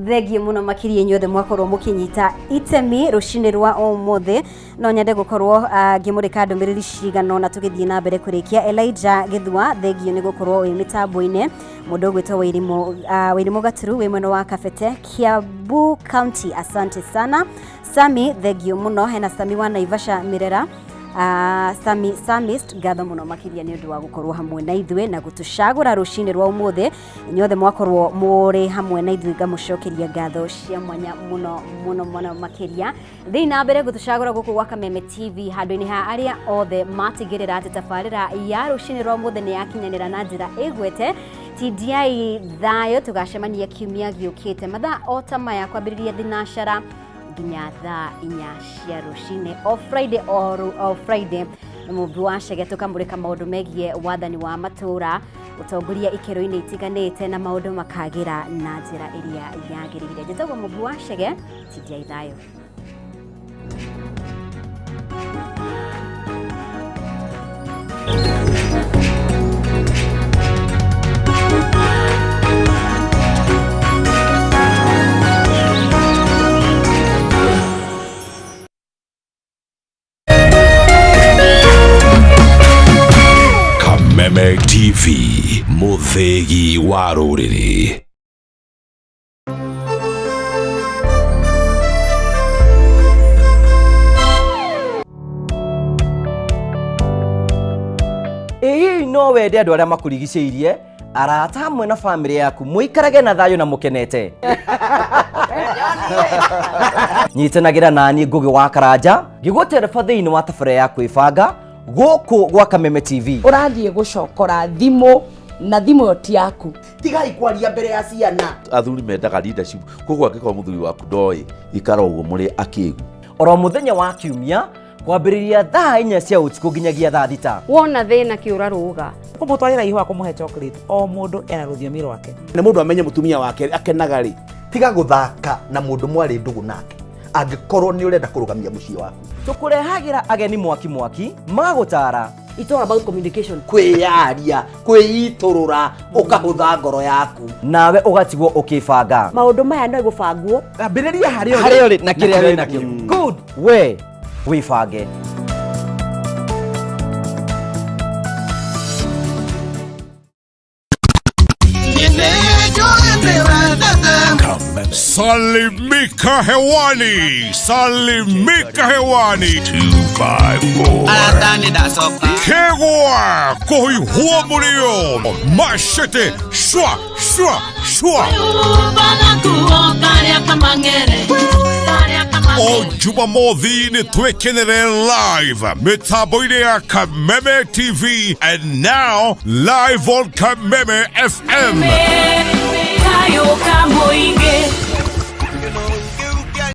Thengio mũno makĩria inyuothe mwakorwo mũkĩnyita itemi rũcinĩ rwa ũmũthĩ. No nyende gũkorwo ngĩmũrĩka ndũmĩrĩri cigana ũna tũgĩthiĩ na mbere kũrĩkia. Elijah Gĩthua, thengio nĩ gũkorwo wĩ mĩtambo-inĩ. Mũndũ ũgwĩtwo Wairimũ Gaturu wĩ mwena wa Kabete, Kiambu County, asante sana. Sami, thengio mũno. Hena Sami wa Naivasha Mirera. Sami Samist, ngatho mũno makĩria nĩ ũndũ wa gũkorwo hamwe na ithuĩ na gũtũcagũra rũcinĩ rwa ũmũthĩ. Inyuothe mwakorwo mũrĩ hamwe na ithuĩ, ngamũcokeria ngatho cia mwanya mũno mũno mũno makĩria. Thiĩ na mbere gũtũcagũra gũkũ gwa Kameme TV, handũ-inĩ ha arĩa othe matigĩrĩra atĩ tabarĩra ya rũcinĩ rwa ũmũthĩ nĩ yakinyanĩra na njĩra ĩgwete. TDI thayũ, tũgacemania kiumia gĩũkĩte mathaa o ta maya, kwambĩrĩria thinacara nginya thaa 4 cia rũcinĩ, o Friday, o Friday nĩ mũmbi wa Chege, tũkamũrĩka maũndũ megiĩ wathani wa matũũra, ũtongoria ikĩro-inĩ itiganĩte, na maũndũ makagĩra na njĩra ĩrĩa yagĩrĩire. Njĩtagwo mũmbi wa Chege. TDI thayũ. Kameme TV, mũthĩgi wa rũrĩrĩ. Ĩ hihi no wende andũ arĩa makũrigicĩirie, arata hamwe na bamĩrĩ yaku, mũikarage na thayũ na mũkenete? Nyitanagĩra nani Ngũgĩ wa Karanja ngĩgũtereba thĩinĩ wa tabarĩra ya kwĩbanga gũkũ gwa Kameme TV. Ũrathiĩ gũcokora thimũ na thimũ ĩyo ti yaku. Tigai kwaria mbere ya ciana. Athuri mendaga leadership, koguo angĩkorwo mũthuri waku ndoĩ, ikara ũguo mũrĩ akĩgu. Oro mũthenya wa kiumia kwambĩrĩria thaa 4 cia ũtukũ nginyagia thaa 6. Wona thĩna kĩũra rũga. Kũmũtwarĩra ihũa, kũmũhe chocolate, o mũndũ ena rũthiomi rwake. Nĩ mũndũ amenye mũtumia wake akenaga rĩ. Tiga gũthaka na mũndũ mwarĩ ndũgũ nake angĩkorwo nĩ ũrenda kũrũgamia mũciĩ waku. Tũkũrehagĩra ageni mwaki mwaki magũtara. It's all about communication. Kwĩyaria, kwĩitũrũra, ũkahũtha ngoro yaku. Nawe ũgatigwo ũkĩbanga. Maũndũ maya no gũbangwo. Ambĩrĩria harĩa. Harĩa ũrĩ na kĩrĩa wĩ nakĩo. Good, we wĩbange. Salimika hewani, salimika hewani. 254. Kegwa, kohi huo murio. Machete, shwa, shwa, shwa. O Jumamothi nĩ twĩkenere live mĩtambo-inĩ ya Kameme TV and now live on Kameme FM. Tayo ka mũingĩ.